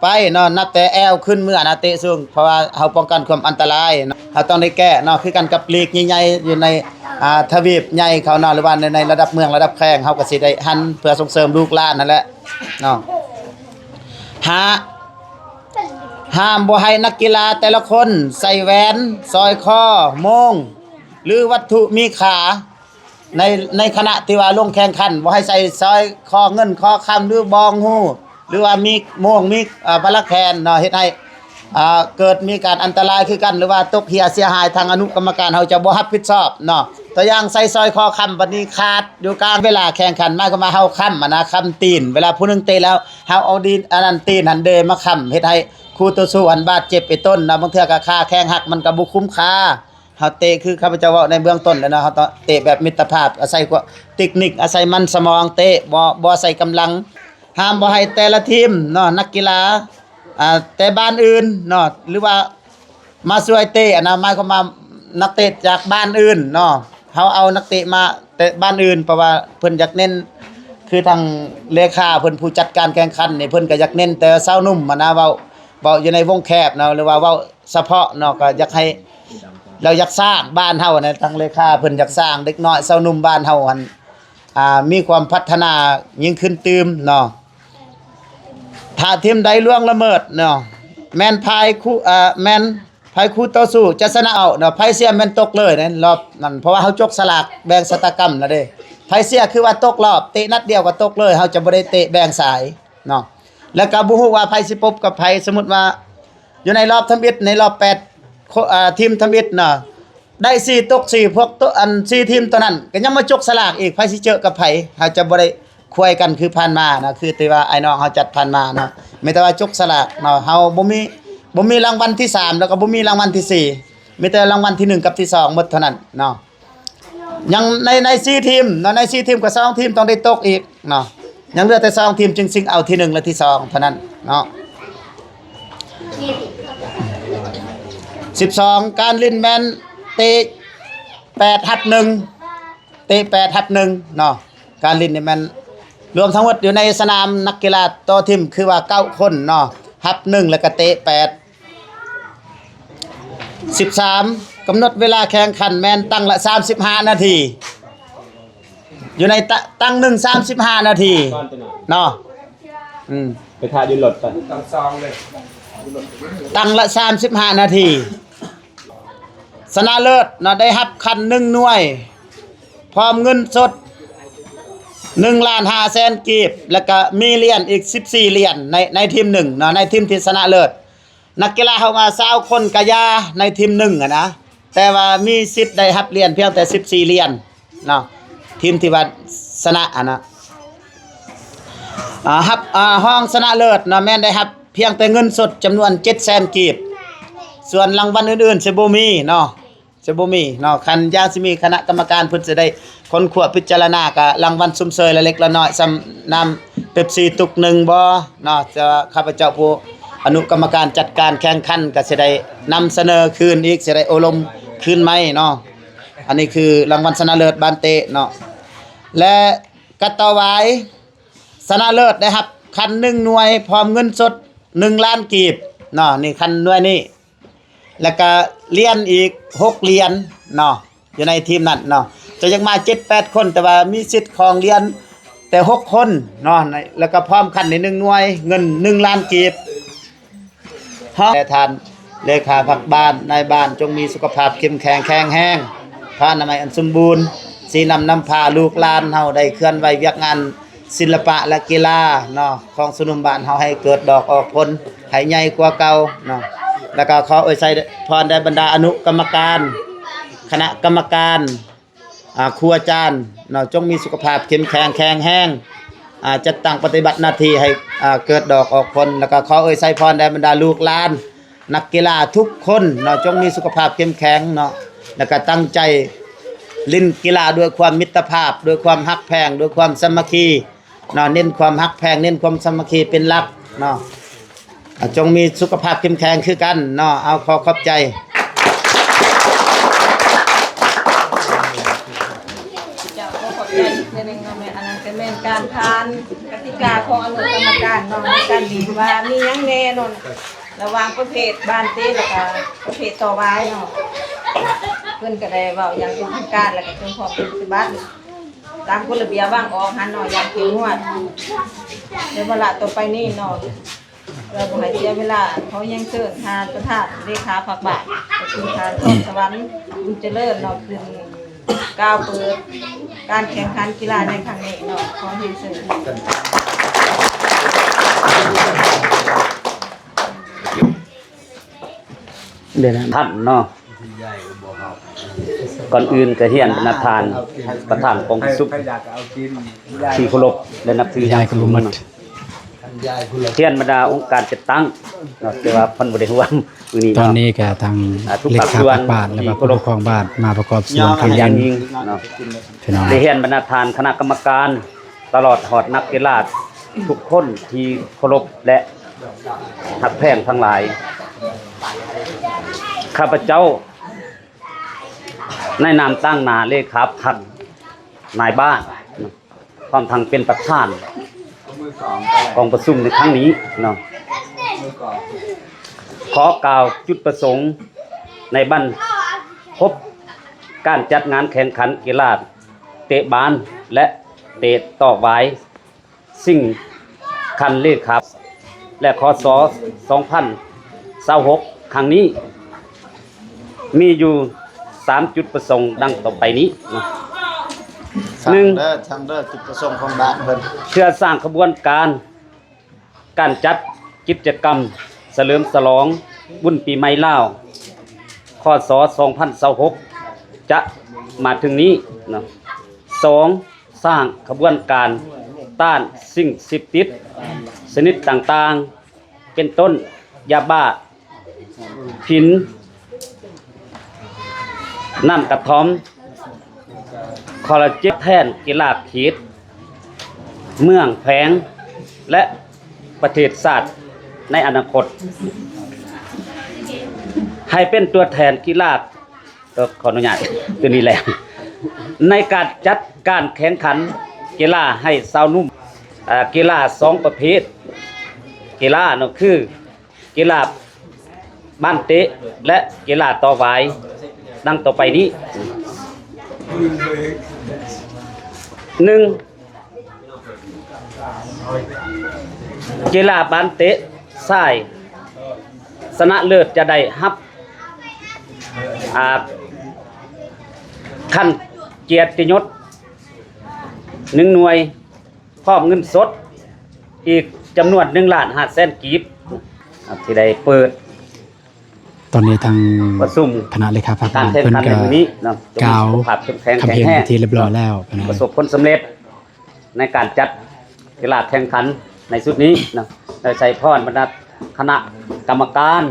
ໄປເນາະ ນັບແຕ່ແອວຂຶ້ນເມືອນະ ເຕະສູງ ເພາະວ່າເຮົາປ້ອງກັນຄວາມອັນຕະລາຍເນາະ. ເຮົາຕ້ອງໄດ້ແກ້ເນາະ ຄືກັນກັບລີກໃຫຍ່ໆຢູ່ໃນ ອ່າ ທະວີບໃຫຍ່ເຂົາເນາະ ຫຼືວ່າໃນ ໃນລະດັບເມືອງລະດັບແຂວງ ເຮົາກໍຊິໄດ້ຫັນເພື່ອສົ່ງເສີມລູກຫຼານຫັ້ນແຫຼະເນາະ. ຫ້າ ຫ້າມບໍ່ໃຫ້ນັກກິລາແຕ່ລະຄົນໃສ່ແຫວນ, ສ້ອຍຄໍ, ໂມງ ຫຼື ວັດຖຸມີຄ່າ ໃນ ໃນຂະນະທີ່ວ່າລົງແຂ່ງຂັນ ບໍ່ໃຫ້ໃສ່ສ້ອຍຄໍເງິນຄໍຄຳ ຫຼື ບ່ອງຫູ ຫຼືວ່າມີໂມງ ມີ ເອີ ປະລະແຂນເນາະ ເຮັດໃຫ້ ເອີ ເກີດມີການອັນຕະລາຍຄືກັນ ຫຼືວ່າຕົກເຮ່ຍເສຍຫາຍ ທາງອະນຸກຳມະການເຮົາຈະບໍ່ຮັບຜິດຊອບເນາະ. ຕົວຢ່າງໃສ່ສ້ອຍຄໍຄ້ຳ ບັດນີ້ຂາດຢູ່ກາງເວລາແຂ່ງຂັນ ໝາຍຄວາມວ່າເຮົາຄ້ຳຫັ້ນນະ ຄ້ຳຕີນ ເວລາຜູ້ໜຶ່ງເຕະແລ້ວ ເຮົາເອົາດີນ ອັນນັ້ນ ຕີນຫັ້ນເດີມາຄ້ຳ ເຮັດໃຫ້ຄູ່ຕໍ່ສູ້ຫັ້ນບາດເຈັບເປັນຕົ້ນນະ ບາງເທື່ອກໍຂາແຂ້ງຫັກ ມັນກໍບໍ່ຄຸ້ມຄ່າ. ເຮົາເຕະຄືຂ້າພະເຈົ້າເວົ້າໃນເບື້ອງຕົ້ນແລ້ວເນາະ ເຮົາຕ້ອງເຕະແບບມິດຕະພາບ ອາໄສເຕັກນິກ ອາໄສມັນສະໝອງເຕະ ບໍ່ ບໍ່ອາໄສກຳລັງ. ຫ້າມບໍ່ໃຫ້ແຕ່ລະທີມເນາະ ນັກກິລາ ອ່າ ແຕ່ບ້ານອື່ນເນາະ ຫຼືວ່າມາຊ່ວຍເຕະຫັ້ນນະ ໝາຍຄວາມວ່ານັກເຕະຈາກບ້ານອື່ນເນາະ ເຮົາເອົານັກເຕະມາແຕ່ບ້ານອື່ນ ເພາະວ່າເພິ່ນຢາກເນັ້ນ ຄືທາງເລຂາເພິ່ນ ຜູ້ຈັດການແຂ່ງຂັນນີ້ ເພິ່ນກໍຢາກເນັ້ນແຕ່ຊາວໜຸ່ມຫັ້ນນະ ເວົ້າ ເວົ້າຢູ່ໃນວົງແຄບເນາະ ຫຼືວ່າເວົ້າສະເພາະເນາະ ກໍຢາກໃຫ້ ລາວຢາກສ້າງບ້ານເຮົາຫັ້ນນະ ທາງເລຂາເພິ່ນຢາກສ້າງເດັກນ້ອຍຊາວໜຸ່ມບ້ານເຮົາຫັ້ນ ອ່າ ມີຄວາມພັດທະນາຍິ່ງຂຶ້ນຕື່ມເນາະ. ຖ້າທີມໃດລ່ວງລະເມີດເນາະ ແມ່ນຝ່າຍຄູ່ ເອີ ແມ່ນຝ່າຍຄູ່ຕໍ່ສູ້ຈະຊະນະເອົາເນາະ ໃຜເສຍແມ່ນຕົກເລີຍໃນລອບນັ້ນ ເພາະວ່າເຮົາຈົກສະຫຼາກແບ່ງຊະຕາກຳແລ້ວເດ້. ໃຜເສຍຄືວ່າຕົກລອບ ເຕະນັດດຽວກໍຕົກເລີຍ ເຮົາຈະບໍ່ໄດ້ເຕະແບ່ງສາຍເນາະ. ແລ້ວກໍບໍ່ຮູ້ວ່າໃຜຊິພົບກັບໃຜ ສົມມຸດວ່າ ຢູ່ໃນລອບທຳອິດ ໃນລອບແປດ ໂຄ ອ່າ ທີມທຳອິດນະ ໄດ້ສີ່ຕົກສີ່ ພວກໂຕ ອັນສີ່ທີມໂຕນັ້ນ ກໍຍັງມາຈົກສະຫຼາກອີກ ໃຜຊິເຈີກັບໃຜ ເຮົາຈະບໍ່ໄດ້ຄວາຍກັນຄືຜ່ານມານະ ຄືທີ່ວ່າອ້າຍນ້ອງເຮົາຈັດຜ່ານມານະ ມີແຕ່ວ່າຈົກສະຫຼາກເນາະ ເຮົາບໍ່ມີ ບໍ່ມີລາງວັນທີສາມ ແລ້ວກໍບໍ່ມີລາງວັນທີສີ່ ມີແຕ່ລາງວັນທີໜຶ່ງກັບທີສອງໝົດເທົ່ານັ້ນເນາະ. ຍັງໃນ ໃນສີ່ທີມເນາະ ໃນສີ່ທີມກໍສອງທີມຕ້ອງໄດ້ຕົກອີກເນາະ ຍັງເຫຼືອແຕ່ສອງທີມຈຶ່ງຊິງເອົາທີໜຶ່ງ ແລະ ທີສອງເທົ່ານັ້ນເນາະ. ສິບສອງ ການຫຼິ້ນແມ່ນເຕະແປດຮັບໜຶ່ງ ເຕະແປດຮັບໜຶ່ງເນາະ ການຫຼິ້ນນີ້ແມ່ນລວມທັງໝົດຢູ່ໃນສະໜາມນັກກິລາຕໍ່ທີມ ຄືວ່າເກົ້າຄົນເນາະ ຮັບໜຶ່ງ ແລ້ວກໍເຕະແປດ. ສິບສາມ ກຳນົດເວລາແຂ່ງຂັນແມ່ນຕັ້ງລະສາມສິບຫ້ານາທີ ຢູ່ໃນຕະ ຕັ້ງໜຶ່ງສາມສິບຫ້ານາທີເນາະ ອືມ ໄປຖ້າຢູ່ລົດໄປ ຕັ້ງລະສາມສິບຫ້ານາທີ. ຊະນະເລີດເນາະ ໄດ້ຮັບຄັນໜຶ່ງໜ່ວຍ ພ້ອມເງິນສົດໜຶ່ງລ້ານຫ້າແສນກີບ ແລ້ວກະມີຫຼຽນອີກສິບສີ່ຫຼຽນ ໃນ ໃນທີມໜຶ່ງເນາະ ໃນທີມທີ່ຊະນະເລີດ. ນັກກິລາເຮົາມາຊາວຄົນກະຢ່າ ໃນທີມໜຶ່ງຫັ້ນນະ ແຕ່ວ່າມີສິດໄດ້ຮັບຫຼຽນພຽງແຕ່ສິບສີ່ຫຼຽນເນາະ ທີມທີ່ວ່າຊະນະຫັ້ນນະ. ອ່າ ຮັບ ອ່າ ຮອງຊະນະເລີດເນາະ ແມ່ນໄດ້ຮັບພຽງແຕ່ເງິນສົດຈຳນວນເຈັດແສນກີບ ສ່ວນລາງວັນອື່ນໆ ຊິບໍ່ມີເນາະ. ຈະບໍ່ມີເນາະ ຄັນຢາກຊິມີຄະນະກຳມະການເພິ່ນຈະໄດ້ຄົ້ນຄວ້າພິຈາລະນາ ກະລາງວັນຊົມເຊີຍລະເລັກລະນ້ອຍ ສ່ຳນ້ຳເປັບຊີຕຸກໜຶ່ງບໍ່ເນາະ ຈະ ຂ້າພະເຈົ້າຜູ້ອະນຸກຳມະການຈັດການແຂ່ງຂັນ ກະຊິໄດ້ນຳສະເໜີຄືນອີກ ຊິໄດ້ໂອ້ລົມຄືນໃໝ່ເນາະ. ອັນນີ້ຄືລາງວັນຊະນະເລີດບ້ານເຕະເນາະ ແລະ ກັດຕໍ່ຫວາຍຊະນະເລີດໄດ້ຮັບຄັນໜຶ່ງໜ່ວຍ ພ້ອມເງິນສົດໜຶ່ງລ້ານກີບເນາະ ນີ້ຄັນໜ່ວຍນີ້. ແລ້ວກະຫຼຽນອີກຫົກຫຼຽນເນາະ ຢູ່ໃນທີມນັ້ນເນາະ ຈະຢາກມາເຈັດແປດຄົນ ແຕ່ວ່າມີສິດຂອງຫຼຽນແຕ່ຫົກຄົນເນາະ ໃນ ແລ້ວກະພ້ອມຄັນໃນໜຶ່ງໜ່ວຍ ເງິນໜຶ່ງລ້ານກີບ. ແຕ່ທ່ານເລຂາພັກບ້ານ ນາຍບ້ານ ຈົ່ງມີສຸຂະພາບເຂັ້ມແຂງແຂງແຮງ ພະອະນາໄມອັນສົມບູນ ຊີ້ນຳນຳພາລູກຫຼານເຮົາໄດ້ເຄື່ອນໄຫວວຽກງານ ສິລະປະ ແລະ ກິລາເນາະ ຂອງຊາວໜຸ່ມບ້ານເຮົາໃຫ້ເກີດດອກອອກຜົນ ໃຫ້ໃຫຍ່ກວ່າເກົ່າເນາະ ແລ້ວກໍຂໍອວຍໄຊພອນແດ່ບັນດາອະນຸກຳມະການ ຄະນະກຳມະການ ອ່າ ຄູອາຈານເນາະ ຈົ່ງມີສຸຂະພາບເຂັ້ມແຂງແຂງແຮງ ອ່າ ຈັດຕັ້ງປະຕິບັດໜ້າທີ່ໃຫ້ ອ່າ ເກີດດອກອອກຜົນ ແລ້ວກໍຂໍອວຍໄຊພອນແດ່ບັນດາລູກຫຼານ ນັກກິລາທຸກຄົນເນາະ ຈົ່ງມີສຸຂະພາບເຂັ້ມແຂງເນາະ ແລ້ວກະຕັ້ງໃຈຫຼິ້ນກິລາດ້ວຍຄວາມມິດຕະພາບ ດ້ວຍຄວາມຮັກແພງ ດ້ວຍຄວາມສາມັກຄີເນາະ ເນັ້ນຄວາມຮັກແພງ ເນັ້ນຄວາມສາມັກຄີເປັນຫຼັກເນາະ ຈົ່ງມີສຸຂະພາບເຂັ້ມແຂງຄືກັນເນາະ ເອົາ ຂໍຂອບໃຈ. ເຈົ້າ ຂໍຂອບໃຈອີກເທື່ອໜຶ່ງເນາະ ແມ່ນ ອັນນັ້ນກໍແມ່ນການຜ່ານກະຕິກາຂອງອະນຸກຳມະການເນາະ ໃນການເຫັນວ່າມີຫຍັງແນ່ເນາະ ລະຫວ່າງປະເພດບານເຕະ ແລ້ວກະປະເພດຕໍ່ຫວາຍເນາະ ເພິ່ນກະໄດ້ເວົ້າຢ່າງເປັນທາງການ ແລ້ວກະເຖິງພ້ອມປະຕິບັດຕາມກົດລະບຽບວາງອອກຫັ້ນເນາະ ຢ່າງເຂັ້ມງວດ ໃນວາລະຕໍ່ໄປນີ້ເນາະ. ເພື່ອບໍ່ໃຫ້ເສຍເວລາ ຂໍຮຽນເຊີນທ່ານປະທານເລຂາພັກບ້ານ ກໍຄືທ່ານ ສອນສະຫວັນ ບຸນຈະເລີນເນາະ ຂຶ້ນກ່າວເປີດການແຂ່ງຂັນກິລາໃນຄັ້ງນີ້ເນາະ ຂໍຮຽນເຊີນ. ເດີນະ ທ່ານເນາະ. ກ່ອນອື່ນກໍຮຽນບັນດາທ່ານປະທານກອງປະຊຸມທີ່ເຄົາລົບ ແລະ ນັບຖືຢ່າງສູງເນາະ, ຮຽນບັນດາອົງການຈັດຕັ້ງເນາະ ແຕ່ວ່າເພິ່ນບໍ່ໄດ້ຮ່ວມມື້ນີ້ເນາະ. ຕອນນີ້ກໍທາງ ອ່າ ທຸກ ເລຂາ ພາກ ພາກບ້ານ ແລະ ກໍຜູ້ປົກຄອງບ້ານມາປະກອບສ່ວນ ເປັນຢ່າງຍິ່ງເນາະ ພີ່ນ້ອງ ໄດ້ຮຽນບັນດາທ່ານຄະນະກຳມະການ ຕະຫຼອດຮອດນັກກິລາທຸກຄົນທີ່ເຄົາລົບ ແລະ ຮັກແພງທັງຫຼາຍ. ຂ້າພະເຈົ້າ ໃນນາມຕາງໜ້າເລຂາພັກນາຍບ້ານ ພ້ອມທັງເປັນປະທານກອງປະຊຸມໃນຄັ້ງນີ້ເນາະ ຂໍກ່າວຈຸດປະສົງໃນບັນ ຄົບການຈັດງານແຂ່ງຂັນກິລາເຕະບານ ແລະ ເຕະຕອກຫວາຍ ຊິງຂັ້ນເລຂາ ແລະ ຄສ ສອງພັນຊາວຫົກ ຄັ້ງນີ້ ມີຢູ່ສາມຈຸດປະສົງດັ່ງຕໍ່ໄປນີ້ເນາະ. ໜຶ່ງ ຟັງເດີ ຟັງເດີ ຈຸດປະສົງຂອງບ້ານເພິ່ນ ເພື່ອສ້າງຂະບວນການ ການຈັດກິດຈະກຳສະເຫຼີມສະຫຼອງບຸນປີໃໝ່ລາວ ຄສ ສອງພັນຊາວຫົກ ຈະມາເຖິງນີ້ເນາະ. ສອງ ສ້າງຂະບວນການຕ້ານສິ່ງເສບຕິດຊະນິດຕ່າງໆ ເປັນຕົ້ນ ຢາບ້າ, ຝິ່ນ, ນ້ຳກະທ້ອມ, ຄໍລາເຈນ ແທນກິລາເຂດ, ເມືອງ, ແຂວງ ແລະ ປະເທດຊາດໃນອະນາຄົດ ໃຫ້ເປັນຕົວແທນກິລາ ເອີ ຂໍອະນຸຍາດ ຕົວນີ້ແຫຼະ ໃນການຈັດການແຂ່ງຂັນກິລາໃຫ້ຊາວໜຸ່ມ ເອີ ກິລາສອງປະເພດກິລາເນາະ ຄື ກິລາບານເຕະ ແລະ ກິລາຕໍ່ຫວາຍ ດັ່ງຕໍ່ໄປນີ້. ໜຶ່ງ ກິລາບານເຕະຊາຍຊະນະເລີດຈະໄດ້ຮັບ ອ່າ ຂັ້ນກຽດຕິຍົດໜຶ່ງໜ່ວຍ ພ້ອມເງິນສົດອີກຈຳນວນໜຶ່ງລ້ານຫ້າແສນກີບ ທີ່ໄດ້ເປີດ ຕອນນີ້ທາງປະຊຸມຄະນະເລຂາພັກບ້ານເພິ່ນກໍກ່າວຄຳເຫັນເປັນທີ່ຮຽບຮ້ອຍແລ້ວ ປະສົບຜົນສຳເລັດໃນການຈັດກິລາແຂ່ງຂັນໃນຊຸດນີ້ເນາະ ແລະ ໄຊພອນບັນດາຄະນະກຳມະການ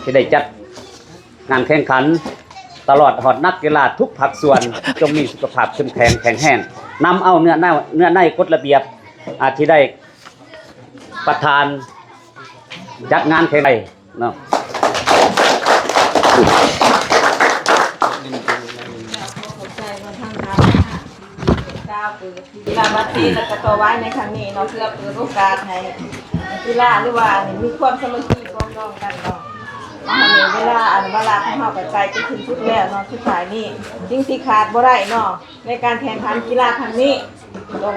ທີ່ໄດ້ຈັດງານແຂ່ງຂັນ ຕະຫຼອດຮອດນັກກິລາທຸກພາກສ່ວນ ຈົ່ງມີສຸຂະພາບເຂັ້ມແຂງແຂງແຮງ ນຳເອົາເນື້ອໃນ ເນື້ອໃນກົດລະບຽບ ອາ ທີ່ໄດ້ປະທານຈັດງານແຂ່ງຂັນເນາະ. ຂອບໃຈທາງການ ກ່າວເປີດກິລາບາດເຕະ ແລະ ກະຕໍ່ໄວ້ໃນຄັ້ງນີ້ເນາະ ເພື່ອເປີດໂອກາດໃຫ້ນັກກິລາ ຫຼືວ່າມີຄວາມສາມັກຄີປອງດອງກັນເນາະ. ເວລາ ອັນ ວາລະຂອງເຮົາກໍໃກ້ຈະສິ້ນສຸດແລ້ວເນາະ. ສຸດທ້າຍນີ້ ສິ່ງທີ່ຂາດບໍ່ໄດ້ເນາະ ໃນການແຂ່ງຂັນກິລາຄັ້ງນີ້ ຕ້ອງ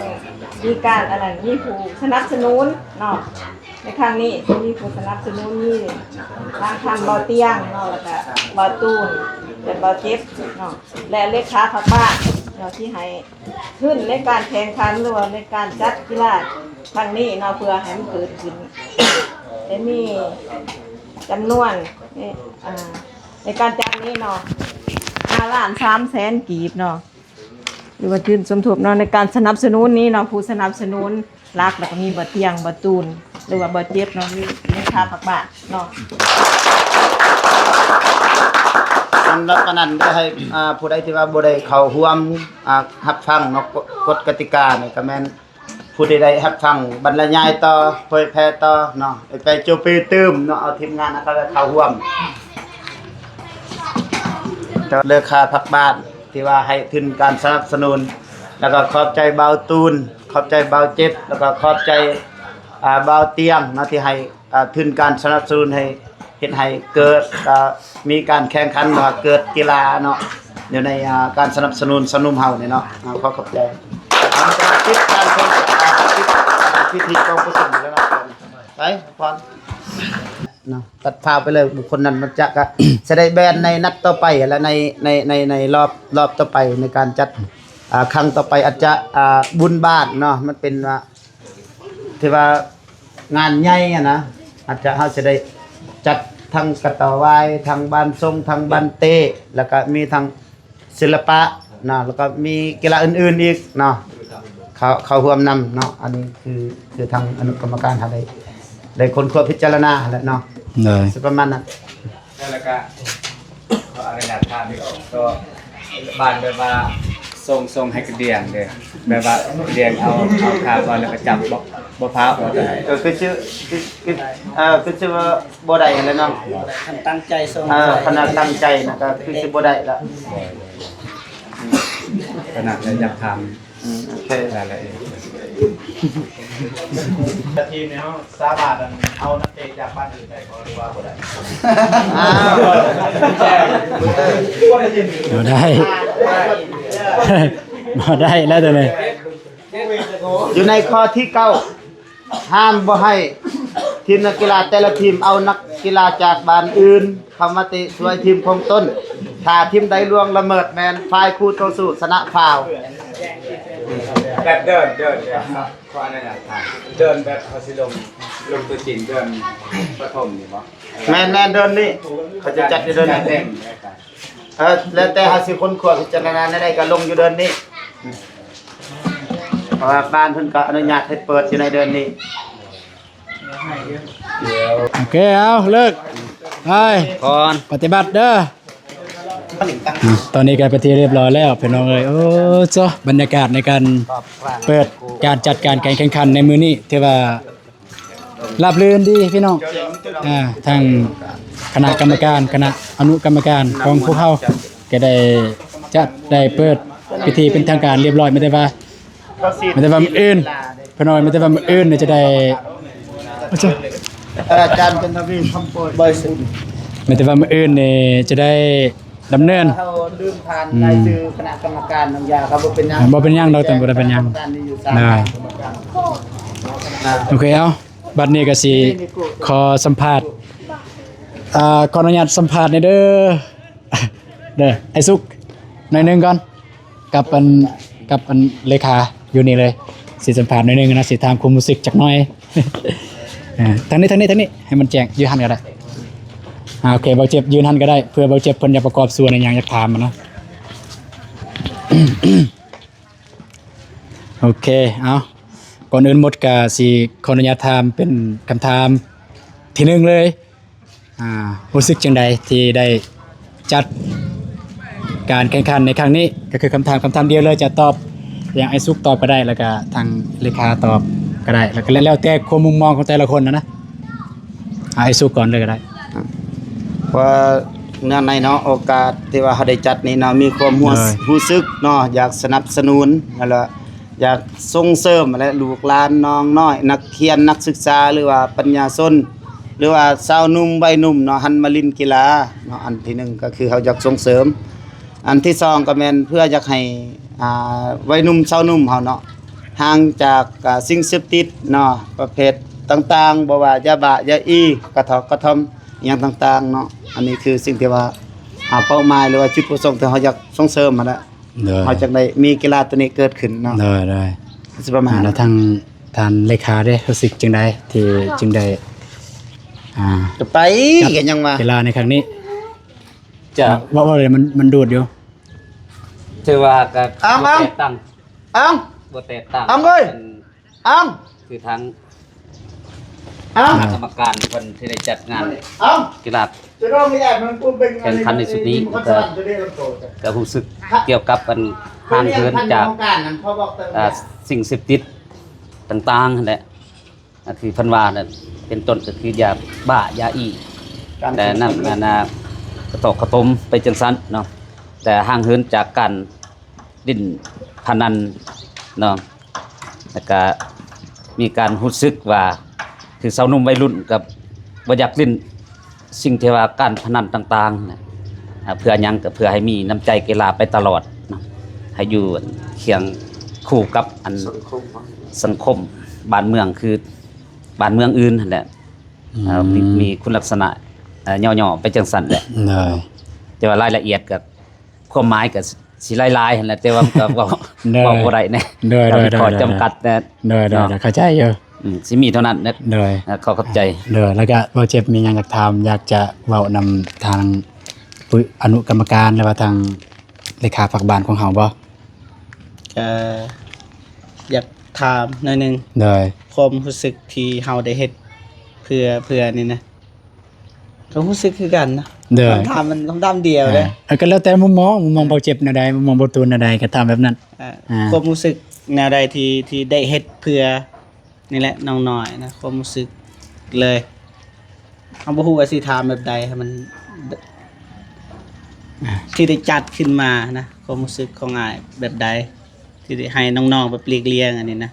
ມີການ ອັນນັ້ນ ມີຜູ້ສະໜັບສະໜູນເນາະ. ໃນຄັ້ງນີ້ຈະມີຜູ້ສະໜັບສະໜູນ ມີທາງທ່ານບ່າວຕຽງເນາະ ແລ້ວກະບ່າວຕູນ ແລະ ບ່າວເຈັບເນາະ ແລະ ເລຂາພັກບ້ານເນາະ ທີ່ໃຫ້ທຶນໃນການແຂ່ງຂັນ ຫຼືວ່າໃນການຈັດກິລາຄັ້ງນີ້ເນາະ ເພື່ອໃຫ້ມັນເກີດຂຶ້ນ ໄດ້ມີຈຳນວນ ໃນ ອ່າ ໃນການຈັດນີ້ເນາະ ຫ້າລ້ານສາມແສນກີບເນາະ. ຫຼືວ່າທຶນສົມທົບເນາະ ໃນການສະໜັບສະໜູນນີ້ເນາະ ຜູ້ສະໜັບສະໜູນຫຼັກ ແລ້ວກໍມີບ່າວຕຽງ ບ່າວຕູນ ຫຼືວ່າບ່າວເຈັບເນາະ ມີເລຂາພັກບ້ານເນາະ. ສຳລັບອັນນັ້ນເດີ ໃຫ້ ອ່າ ຜູ້ໃດທີ່ວ່າບໍ່ໄດ້ເຂົ້າຮ່ວມ ອ່າ ຮັບຟັງເນາະ ກົດ ກົດກະຕິການີ້ກໍແມ່ນ ຜູ້ທີ່ໄດ້ຮັບຟັງບັນລະຍາຍຕໍ່ ເຜີຍແຜ່ຕໍ່ເນາະ ໄປໂຈເປຕື່ມເນາະ ເອົາທີມງານເຮົາເຂົ້າຮ່ວມ. ເລຂາພັກບ້ານທີ່ວ່າໃຫ້ທຶນການສະໜັບສະໜູນ ແລ້ວກໍຂອບໃຈບ່າວຕູນ ຂອບໃຈບ່າວເຈັບ ແລ້ວກໍຂອບໃຈ ອ່າ ບ່າວຕຽງເນາະ ທີ່ໃຫ້ ອ່າ ທຶນການສະໜັບສະໜູນໃຫ້ ເຮັດໃຫ້ເກີດ ອ່າ ມີການແຂ່ງຂັນ ຫຼືວ່າເກີດກິລາເນາະ ຢູ່ໃນ ອ່າ ການສະໜັບສະໜູນຊາວໜຸ່ມເຮົານີ້ເນາະ. ອ່າ ຂໍຂອບໃຈ. ອ່າ ປິດການ ອ່າ ປິດ ອ່າ ພິທີກອງປະຊຸມແລ້ວເນາະ. ໄປ ພັກຜ່ອນເນາະ ຕັດພາບໄປເລີຍ. ບຸກຄົນນັ້ນມັນຈະກະ ສະໄດ້ແບນໃນນັດຕໍ່ໄປ ແລະ ໃນ ໃນ ໃນ ໃນລອບ ລອບຕໍ່ໄປໃນການຈັດ ອ່າ ຄັ້ງຕໍ່ໄປ ອາດຈະ ອ່າ ບຸນບ້ານເນາະ ມັນເປັນວ່າ ຖືວ່າງານໃຫຍ່ຫັ້ນນະ ອາດຈະ ເຮົາຊິໄດ້ຈັດ ທັງກະຕໍ່ວາຍ ທັງບານຊົງ ທັງບານເຕະ ແລ້ວກະມີທັງສິລະປະເນາະ ແລ້ວກະມີກິລາອື່ນໆອີກເນາະ ເຂົ້າ ເຂົ້າຮ່ວມນຳເນາະ. ອັນນີ້ຄື ຄືທາງອະນຸກຳມະການເຮົາໄດ້ ໄດ້ຄົ້ນຄວ້າພິຈາລະນາຫັ້ນແຫຼະເນາະ ໂດຍ ຊິປະມານນັ້ນ. ແລ້ວກະຂໍອະນຸຍາດຖາມອີກ ກໍບາດແບບວ່າສົ່ງ ສົ່ງໃຫ້ກະດຽງເດ້ ແບບວ່າກະດຽງເອົາ ເອົາຂາບອອກແລ້ວກະຈັບ ບໍ່ ບໍ່ພາບບໍ່ ກໍຄືຊື່ ຄື ຄື ເອີ ຄືຊື່ວ່າບໍ່ໄດ້ຫັ້ນແຫຼະເນາະ ຄັນຕັ້ງໃຈສົ່ງ ເອີ ຄັນວ່າຕັ້ງໃຈນະ ກໍຄືຊິບໍ່ໄດ້ລະ ຂະໜາດໄດ້ຢາກຖາມ ອືມ ໂອເຄ ລາຍລະອຽດ ແຕ່ທີມນີ້ເຮົາສາມາດເອົານັກເຕະຈາກບ້ານອື່ນໄດ້ບໍ່ ຫຼືວ່າບໍ່ໄດ້? ອ້າວ ບໍ່ໄດ້ ບໍ່ໄດ້ແລ້ວໂຕນີ້ ຢູ່ໃນຂໍ້ທີເກົ້າ ຫ້າມບໍ່ໃຫ້ທີມນັກກິລາແຕ່ລະທີມເອົານັກກິລາຈາກບ້ານອື່ນເຂົ້າມາເຕະຊ່ວຍທີມຂອງຕົນ. ຖ້າທີມໃດລ່ວງລະເມີດແມ່ນຝ່າຍຄູ່ຕໍ່ສູ້ຊະນະຟາວ. ແບບເດີນ ເດີນ ເດີນ ຂໍອະນຸຍາດຖາມ ເດີນແບບເຂົາຊິລົງ ລົງຕົວຈິງ ເດີນປະຖົມນີ້ບໍ່? ແມ່ນໆ ເດີນນີ້ ເຂົາຈະຈັດຢູ່ເດີນນີ້. ເອີ ແລ້ວແຕ່ເຮົາຊິຄົ້ນຄວ້າພິຈາລະນາແນວໃດກໍລົງຢູ່ເດືອນນີ້ ເພາະວ່າບ້ານເພິ່ນກໍອະນຸຍາດໃຫ້ເປີດຢູ່ໃນເດືອນນີ້. ໂອເຄ ເອົາ ເລີກ ໄປ ກ່ອນ ປະຕິບັດເດີ. ອືມ ຕອນນີ້ກໍເປັນທີ່ຮຽບຮ້ອຍແລ້ວພີ່ນ້ອງເອີຍ. ໂອ້ ໂຈະ ບັນຍາກາດໃນການເປີດການຈັດການແຂ່ງຂັນໃນມື້ນີ້ ຖືວ່າ ລາບລື່ນດີພີ່ນ້ອງ. ອ່າ ທາງຄະນະກຳມະການ ຄະນະອະນຸກຳມະການຂອງພວກເຮົາ ກໍໄດ້ຈັດ ໄດ້ເປີດພິທີເປັນທາງການຮຽບຮ້ອຍ. ແມ່ນແຕ່ວ່າ ແມ່ນແຕ່ວ່າມື້ອື່ນ ພີ່ນ້ອງ ແມ່ນແຕ່ວ່າມື້ອື່ນນີ້ຈະໄດ້ ອາຈານຈັນທະວີ ຄຳໂປຍ ແມ່ນແຕ່ວ່າມື້ອື່ນນີ້ຈະໄດ້ ດຳເນີນ ເຮົາລືມຜ່ານ ອືມ ລາຍຊື່ຄະນະກຳມະການນຳຢາ ກໍບໍ່ເປັນຫຍັງ ອ່າ ບໍ່ເປັນຫຍັງດອກ ແຕ່ບໍ່ໄດ້ເປັນຫຍັງ ກຳມະການມີຢູ່ສາມ ນະ ກຳມະການ. ໂອເຄ ເອົາ ບັດນີ້ກໍຊິຂໍສຳພາດ ອ່າ ຂໍອະນຸຍາດສຳພາດແດ່ເດີ ເດີ ອ້າຍສຸກ ໜ້ອຍໜຶ່ງກ່ອນ. ກັບອັນ ກັບອັນເລຂາຢູ່ນີ້ເລີຍ ຊິສຳພາດໜ້ອຍໜຶ່ງນະ ຊິຖາມຄວາມຮູ້ສຶກຈັກໜ້ອຍ. ເອີ ທາງນີ້ ທາງນີ້ ທາງນີ້ ໃຫ້ມັນແຈ້ງ ຢູ່ຫັ້ນກໍໄດ້. ອ່າ ໂອເຄ ບ່າວເຈັບຢືນຫັ້ນກໍໄດ້ ເພື່ອບ່າວເຈັບເພິ່ນຢາກປະກອບສ່ວນອີ່ຫຍັງ ຢາກຖາມນະ. ໂອເຄ ເອົາ ກ່ອນອື່ນໝົດກໍຊິຂໍອະນຸຍາດຖາມເປັນຄຳຖາມທີໜຶ່ງເລີຍ. ອ່າ ຮູ້ສຶກຈັ່ງໃດທີ່ໄດ້ຈັດການແຂ່ງຂັນໃນຄັ້ງນີ້? ກໍຄືຄຳຖາມ ຄຳຖາມດຽວເລີຍ ຈະຕອບຢ່າງອ້າຍສຸກຕອບກໍໄດ້ ແລ້ວກໍທາງເລຂາຕອບກໍໄດ້ ແລ້ວກໍແລ້ວແຕ່ຄວາມມຸມມອງຂອງແຕ່ລະຄົນນະນະ. ອາ ອ້າຍສຸກກ່ອນເລີຍກໍໄດ້. ວ່າເນື່ອງໃນເນາະ ໂອກາດທີ່ວ່າເຮົາໄດ້ຈັດນີ້ເນາະ ມີຄວາມຮູ້ ໂດຍ ຮູ້ສຶກເນາະ ຢາກສະໜັບສະໜູນ ແລ້ວລະ ຢາກສົ່ງເສີມຫັ້ນແຫຼະ ລູກຫຼານນ້ອງນ້ອຍ ນັກຮຽນ ນັກສຶກສາ ຫຼືວ່າປັນຍາຊົນ ຫຼືວ່າຊາວໜຸ່ມໄວໜຸ່ມເນາະ ຫັນມາຫຼິ້ນກິລາເນາະ. ອັນທີໜຶ່ງກໍຄືເຮົາຢາກສົ່ງເສີມ, ອັນທີສອງກໍແມ່ນເພື່ອຢາກໃຫ້ ອ່າ ໄວໜຸ່ມຊາວໜຸ່ມເຮົາເນາະ ຫ່າງຈາກ ອ່າ ສິ່ງເສບຕິດເນາະ ປະເພດຕ່າງໆ ບໍ່ວ່າຢາບ້າ ຢາອີ ກະຖອກກະທ່ອມ ອີ່ຫຍັງຕ່າງໆເນາະ. ອັນນີ້ຄືສິ່ງທີ່ວ່າ ອ່າ ເປົ້າໝາຍ ຫຼືວ່າຈຸດປະສົງທີ່ເຮົາຢາກສົ່ງເສີມຫັ້ນແຫຼະ. ໂດຍ ເຮົາຈັ່ງໄດ້ມີກິລາໂຕນີ້ເກີດຂຶ້ນເນາະ. ໂດຍ ໂດຍ ຊິປະມານ ແລ້ວທາງທ່ານເລຂາເດ້ ຮູ້ສຶກຈັ່ງໃດທີ່ຈຶ່ງໄດ້ ອ່າ ຈະໄປ ກໍຍັງວ່າກິລາໃນຄັ້ງນີ້ ຈະ ເວົ້າ ເວົ້າເລີຍ ມັນ ມັນດູດຢູ່ ຖືວ່າກໍ ເອົາ ບໍ່ແຕກຕ່າງ ເອົາ ບໍ່ແຕກຕ່າງ ເອົາເອີຍ ອັນ ອ້າວ ຄືທາງ ອ້າວ ຄະນະກຳມະການເພິ່ນທີ່ໄດ້ຈັດງານ ອ້າວ ກິລາ ຈະຕ້ອງມີແອບມັນປຸເປັນ ແຂ່ງຂັນໃນຊຸດນີ້ ກໍ ກໍຮູ້ສຶກກ່ຽວກັບອັນຫ່າງເຫີນຈາກ ອ່າ ສິ່ງເສບຕິດຕ່າງໆຫັ້ນແຫຼະ ອັນທີ່ເພິ່ນວ່ານັ້ນ ເປັນຕົ້ນກໍຄືຢາບ້າ ຢາອີ ແຕ່ນັ້ນ ອັນນ່າ ກະຕອກກະຕົມໄປຈັ່ງຊັ້ນເນາະ ແຕ່ຫ່າງເຫີນຈາກການຫຼິ້ນພະນັນເນາະ. ແລ້ວກະມີການຮູ້ສຶກວ່າ ຄືຊາວໜຸ່ມໄວລຸ້ນກໍບໍ່ຢາກຫຼິ້ນສິ່ງທີ່ວ່າການພະນັນຕ່າງໆນະ ອ່າ ເພື່ອຫຍັງ? ກໍເພື່ອໃຫ້ມີນ້ຳໃຈກິລາໄປຕະຫຼອດເນາະ ໃຫ້ຢູ່ຄຽງຄູ່ກັບອັນສັງຄົມ ສັງຄົມບ້ານເມືອງ ຄືບ້ານເມືອງອື່ນຫັ້ນແຫຼະ ອືມ ເອີ ມີ ມີຄຸນລັກສະນະ ເອີ ຫຍໍ້ໆໄປຈັ່ງຊັ້ນແຫຼະ ໂດຍ ແຕ່ວ່າລາຍລະອຽດກໍ ຄວາມໝາຍກໍຊິຫຼາຍໆຫັ້ນແຫຼະ ແຕ່ວ່າມັນກໍເວົ້າ ໂດຍ ເວົ້າບໍ່ໄດ້ແນ່ ໂດຍ ກໍມີຂໍ້ຈຳກັດແນ່ ໂດຍ ໂດຍ ເນາະ ໂດຍ ເຂົ້າໃຈຢູ່ ອືມ ຊິມີເທົ່ານັ້ນແຫຼະ. ໂດຍ ເອີ ຂໍຂອບໃຈ. ໂດຍ ແລ້ວກະບໍ່ເຈັບມີຫຍັງຢາກຖາມ ຢາກຈະເວົ້ານຳທາງຜູ້ອະນຸກຳມະການ ຫຼືວ່າທາງເລຂາພັກບ້ານຂອງເຮົາບໍ່? ກະຢາກຖາມໜ້ອຍໜຶ່ງ. ໂດຍ ຄວາມຮູ້ສຶກທີ່ເຮົາໄດ້ເຮັດເພື່ອ ເພື່ອນີ້ນະ ກໍຮູ້ສຶກຄືກັນນະ. ໂດຍ ຄຳຖາມມັນຄຳຖາມດຽວເດ້. ເອີ ກໍແລ້ວແຕ່ມຸມມອງ ມຸມມອງບໍ່ເຈັບແນວໃດ ມຸມມອງບໍ່ຕູນແນວໃດ ກໍຖາມແບບນັ້ນ. ເອີ ອ່າ ຄວາມຮູ້ສຶກແນວໃດທີ່ ທີ່ໄດ້ເຮັດເພື່ອ ນີ້ແຫຼະ ນ້ອງນ້ອຍນະ ຄວາມຮູ້ສຶກເລີຍ ເຮົາບໍ່ຮູ້ວ່າຊິຖາມແບບໃດໃຫ້ມັນ ທີ່ໄດ້ຈັດຂຶ້ນມານະ ຄວາມຮູ້ສຶກຂອງອ້າຍແບບໃດ ທີ່ໄດ້ໃຫ້ນ້ອງໆແບບຫຼີກລ່ຽງອັນນີ້ນະ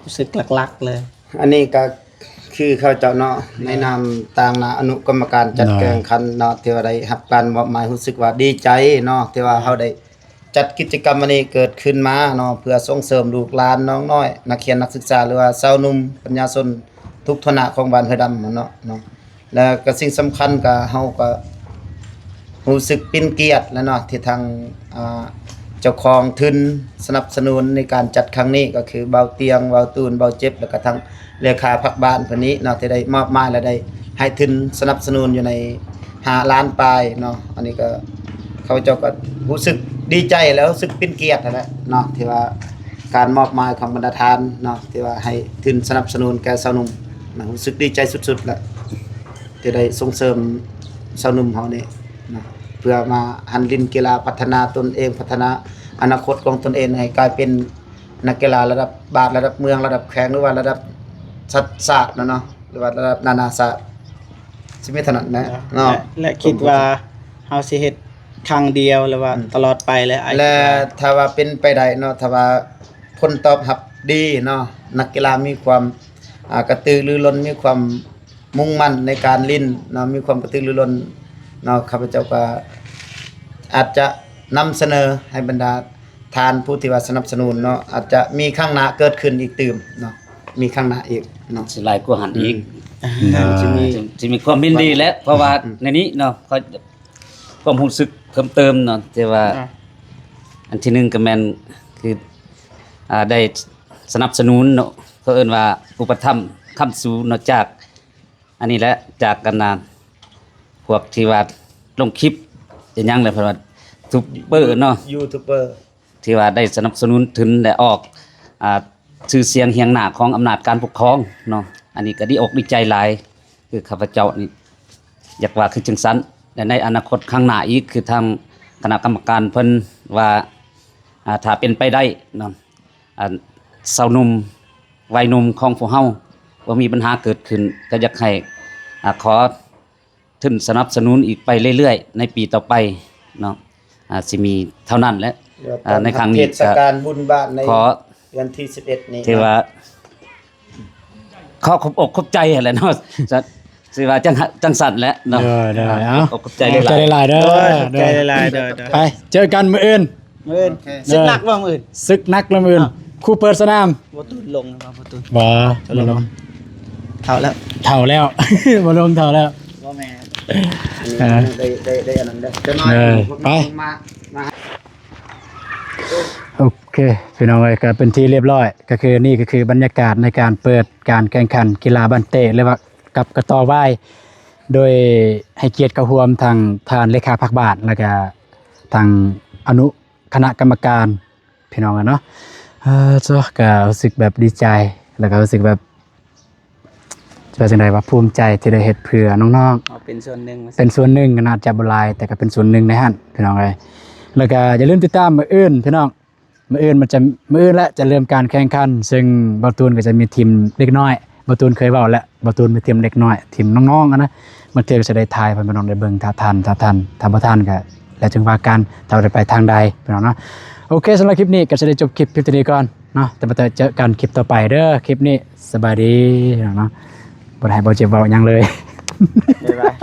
ຮູ້ສຶກຫຼັກໆເລີຍ. ອັນນີ້ກໍຄືຂ້າພະເຈົ້າເນາະ ໃນນາມຕາງໜ້າອະນຸກຳມະການຈັດ ໂດຍ ແຂ່ງຂັນເນາະ ທີ່ວ່າໄດ້ຮັບການມອບໝາຍ ຮູ້ສຶກວ່າດີໃຈເນາະ ທີ່ວ່າເຮົາໄດ້ ຈັດກິດຈະກຳອັນນີ້ເກີດຂຶ້ນມາເນາະ ເພື່ອສົ່ງເສີມລູກຫຼານນ້ອງນ້ອຍ ນັກຮຽນນັກສຶກສາ ຫຼືວ່າຊາວໜຸ່ມປັນຍາຊົນທຸກຖານະຂອງບ້ານຫ້ວຍດຳຫັ້ນເນາະ ເນາະ ແລະກໍສິ່ງສຳຄັນກໍ ເຮົາກໍຮູ້ສຶກເປັນກຽດແຫຼະເນາະ ທີ່ທາງ ອ່າ ເຈົ້າຂອງທຶນສະໜັບສະໜູນໃນການຈັດຄັ້ງນີ້ ກໍຄືບ່າວຕຽງ ບ່າວຕູນ ບ່າວເຈັບ ແລ້ວກໍທາງ ເລຂາພັກບ້ານເພິ່ນນີ້ເນາະ ທີ່ໄດ້ມອບໝາຍ ແລະ ໄດ້ໃຫ້ທຶນສະໜັບສະໜູນຢູ່ໃນຫ້າລ້ານປາຍເນາະ. ອັນນີ້ກໍ ຂ້າພະເຈົ້າກໍຮູ້ສຶກດີໃຈ ແລະ ຮູ້ສຶກເປັນກຽດຫັ້ນແຫຼະເນາະ ທີ່ວ່າການມອບໝາຍຂອງບັນດາທ່ານເນາະ ທີ່ວ່າໃຫ້ທຶນສະໜັບສະໜູນແກ່ຊາວໜຸ່ມນະ. ຮູ້ສຶກດີໃຈສຸດໆ ແຫຼະ ທີ່ໄດ້ສົ່ງເສີມຊາວໜຸ່ມເຮົານີ້ນະ ເພື່ອມາຫັນຫຼິ້ນກິລາ ພັດທະນາຕົນເອງ ພັດທະນາອະນາຄົດຂອງຕົນເອງໃຫ້ກາຍເປັນ ນັກກິລາລະດັບບ້ານ ລະດັບເມືອງ ລະດັບແຂວງ ຫຼືວ່າລະດັບຊາດ ຊາດນະເນາະ ຫຼືວ່າລະດັບນານາຊາດ ຊິມີເທົ່ານັ້ນແຫຼະເນາະ. ແລະ ແລະຄິດວ່າເຮົາຊິເຮັດຄັ້ງດຽວ ຫຼືວ່າ ອືມ ຕະຫຼອດໄປເລີຍ? ແລະ ຖ້າວ່າເປັນໄປໄດ້ເນາະ ຖ້າວ່າຜົນຕອບຮັບດີເນາະ ນັກກິລາມີຄວາມ ອ່າ ກະຕືລືລົ້ນ ມີຄວາມມຸ່ງໝັ້ນໃນການຫຼິ້ນເນາະ ມີຄວາມກະຕືລືລົ້ນເນາະ ຂ້າພະເຈົ້າກໍອາດຈະນຳສະເໜີໃຫ້ບັນດາ ທ່ານຜູ້ທີ່ວ່າສະໜັບສະໜູນເນາະ ອາດຈະມີຄັ້ງໜ້າເກີດຂຶ້ນອີກຕື່ມເນາະ ມີຄັ້ງໜ້າອີກເນາະ ຊິຫຼາຍກວ່າຫັ້ນອີກ ອືມ ເອີ ຊິມີ ຊິມີຄວາມຍິນດີແຫຼະ ເພາະວ່າ ອືມ ໃນນີ້ເນາະ ຂ້ອຍຄວາມຮູ້ສຶກເພີ່ມເຕີມເນາະ ແຕ່ວ່າ ອ່າ ອັນທີໜຶ່ງກໍແມ່ນຄື ອ່າ ໄດ້ສະໜັບສະໜູນເນາະ ເຂົາເອີ້ນວ່າອຸປະຖຳຄ້ຳຊູເນາະ ຈາກ ອັນນີ້ແຫຼະ ຈາກ ອັນນ່າ ພວກທີ່ວ່າລົງຄລິບອີ່ຫຍັງແຫຼະ ເພິ່ນວ່າຢູທູບເບີເນາະ ຢູທູບເບີ ທີ່ວ່າໄດ້ສະໜັບສະໜູນທຶນ ແລະ ອອກ ອ່າ ຊື່ສຽງຮຽງໜ້າຂອງອຳນາດການປົກຄອງເນາະ. ອັນນີ້ກໍດີອົກດີໃຈຫຼາຍ ຄືຂ້າພະເຈົ້ານີ້ຢາກວ່າຄືຈັ່ງຊັ້ນ ແລະ ໃນອະນາຄົດຂ້າງໜ້າອີກ ຄືທາງຄະນະກຳມະການເພິ່ນວ່າ ອ່າ ຖ້າເປັນໄປໄດ້ເນາະ ອັນຊາວໜຸ່ມ ໄວໜຸ່ມຂອງພວກເຮົາບໍ່ມີບັນຫາເກີດຂຶ້ນ ກໍຢາກໃຫ້ ອ່າ ຂໍທຶນສະໜັບສະໜູນອີກໄປເລື້ອຍໆ ໃນປີຕໍ່ໄປເນາະ ອ່າ ຊິມີເທົ່ານັ້ນແຫຼະ ອ່າ ໃນຄັ້ງນີ້ ເທດສະການບຸນບ້ານໃນ ກໍ ເດືອນທີສິບເອັດນີ້ ຖືວ່າ ເນາະ ຂໍຂອບອົກຂອບໃຈຫັ້ນແຫຼະເນາະ ຊິວ່າຈັ່ງ ຈັ່ງຊັ້ນແຫຼະເນາະ. ໂດຍໆ ເອົາ ຂອບໃຈຫຼາຍໆ ຂອບໃຈຫຼາຍໆເດີ ໂດຍ ຂອບໃຈຫຼາຍໆ ໂດຍໆ ໄປເຈີກັນມື້ອື່ນ ມື້ອື່ນ ໂອເຄ ສຶກໜັກບໍ່ມື້ອື່ນ? ສຶກໜັກແລ້ວມື້ອື່ນ ອ້າວ ຄູເປີດສະໜາມ ບໍ່ຕູນລົງບໍ່ຕູນ ບໍ່ ບໍ່ລົງ ເຖົ້າແລ້ວ ເຖົ້າແລ້ວ ບໍ່ລົງ ເຖົ້າແລ້ວ ບໍ່ແມ່ນ ອ່າ ໄດ້ ໄດ້ ໄດ້ອັນນັ້ນເດີ ຈັກໜ້ອຍ ເອີ ໄປ ມາ ມາ ໂອເຄ ພີ່ນ້ອງເອີຍ ກໍເປັນທີ່ລຽບຮ້ອຍ ກໍຄືນີ້ກໍຄືບັນຍາກາດໃນການເປີດການແຂ່ງຂັນກິລາບານເຕະ ຫຼືວ່າກັບກະຕໍວາຍ ໂດຍໃຫ້ກຽດເຂົ້າຮ່ວມທັງທ່ານເລຂາພັກບ້ານ ແລ້ວກະທາງອະນຸຄະນະກຳມະການ ພີ່ນ້ອງເອີຍເນາະ. ເອີ ໂທ້ ກໍຮູ້ສຶກແບບດີໃຈ ແລ້ວກໍຮູ້ສຶກແບບ ຈະວ່າຈັ່ງໃດວະ ພູມໃຈທີ່ໄດ້ເຮັດເພື່ອນ້ອງໆ ເຮົາເປັນສ່ວນໜຶ່ງ ເປັນສ່ວນໜຶ່ງ ອາດຈະບໍ່ຫຼາຍ ແຕ່ກໍເປັນສ່ວນໜຶ່ງໃນຫັ້ນ ພີ່ນ້ອງເອີຍ. ແລ້ວກໍຢ່າລືມຕິດຕາມມື້ອື່ນ ພີ່ນ້ອງ ມື້ອື່ນມັນຈະ ມື້ອື່ນແຫຼະຈະເລີ່ມການແຂ່ງຂັນ ເຊິ່ງບ່າວຕູນກໍຈະມີທີມເດັກນ້ອຍ ບ່າວຕູນເຄີຍເວົ້າແລ້ວ ບ່າວຕູນມີທີມເດັກນ້ອຍ ທີມນ້ອງໆ ຫັ້ນນະ ບາງເທື່ອກໍຈະໄດ້ຖ່າຍໃຫ້ພີ່ນ້ອງໄດ້ເບິ່ງ ຖ້າທັນ ຖ້າທັນ ຖ້າບໍ່ທັນກໍແລ້ວຈຶ່ງວ່າກັນ ຖ້າວ່າໄດ້ໄປທາງໃດ ພີ່ນ້ອງເນາະ. ໂອເຄ ສຳລັບຄລິບນີ້ກໍຈະໄດ້ຈົບຄລິບພຽງເທົ່ານີ້ກ່ອນເນາະ ແຕ່ວ່າເຈີກັນຄລິບຕໍ່ໄປເດີ. ຄລິບນີ້ສະບາຍດີ ພີ່ນ້ອງເນາະ ບໍ່ໄດ້ໃຫ້ບ່າວເຈັບເວົ້າຫຍັງເລີຍ ບາຍບາຍ.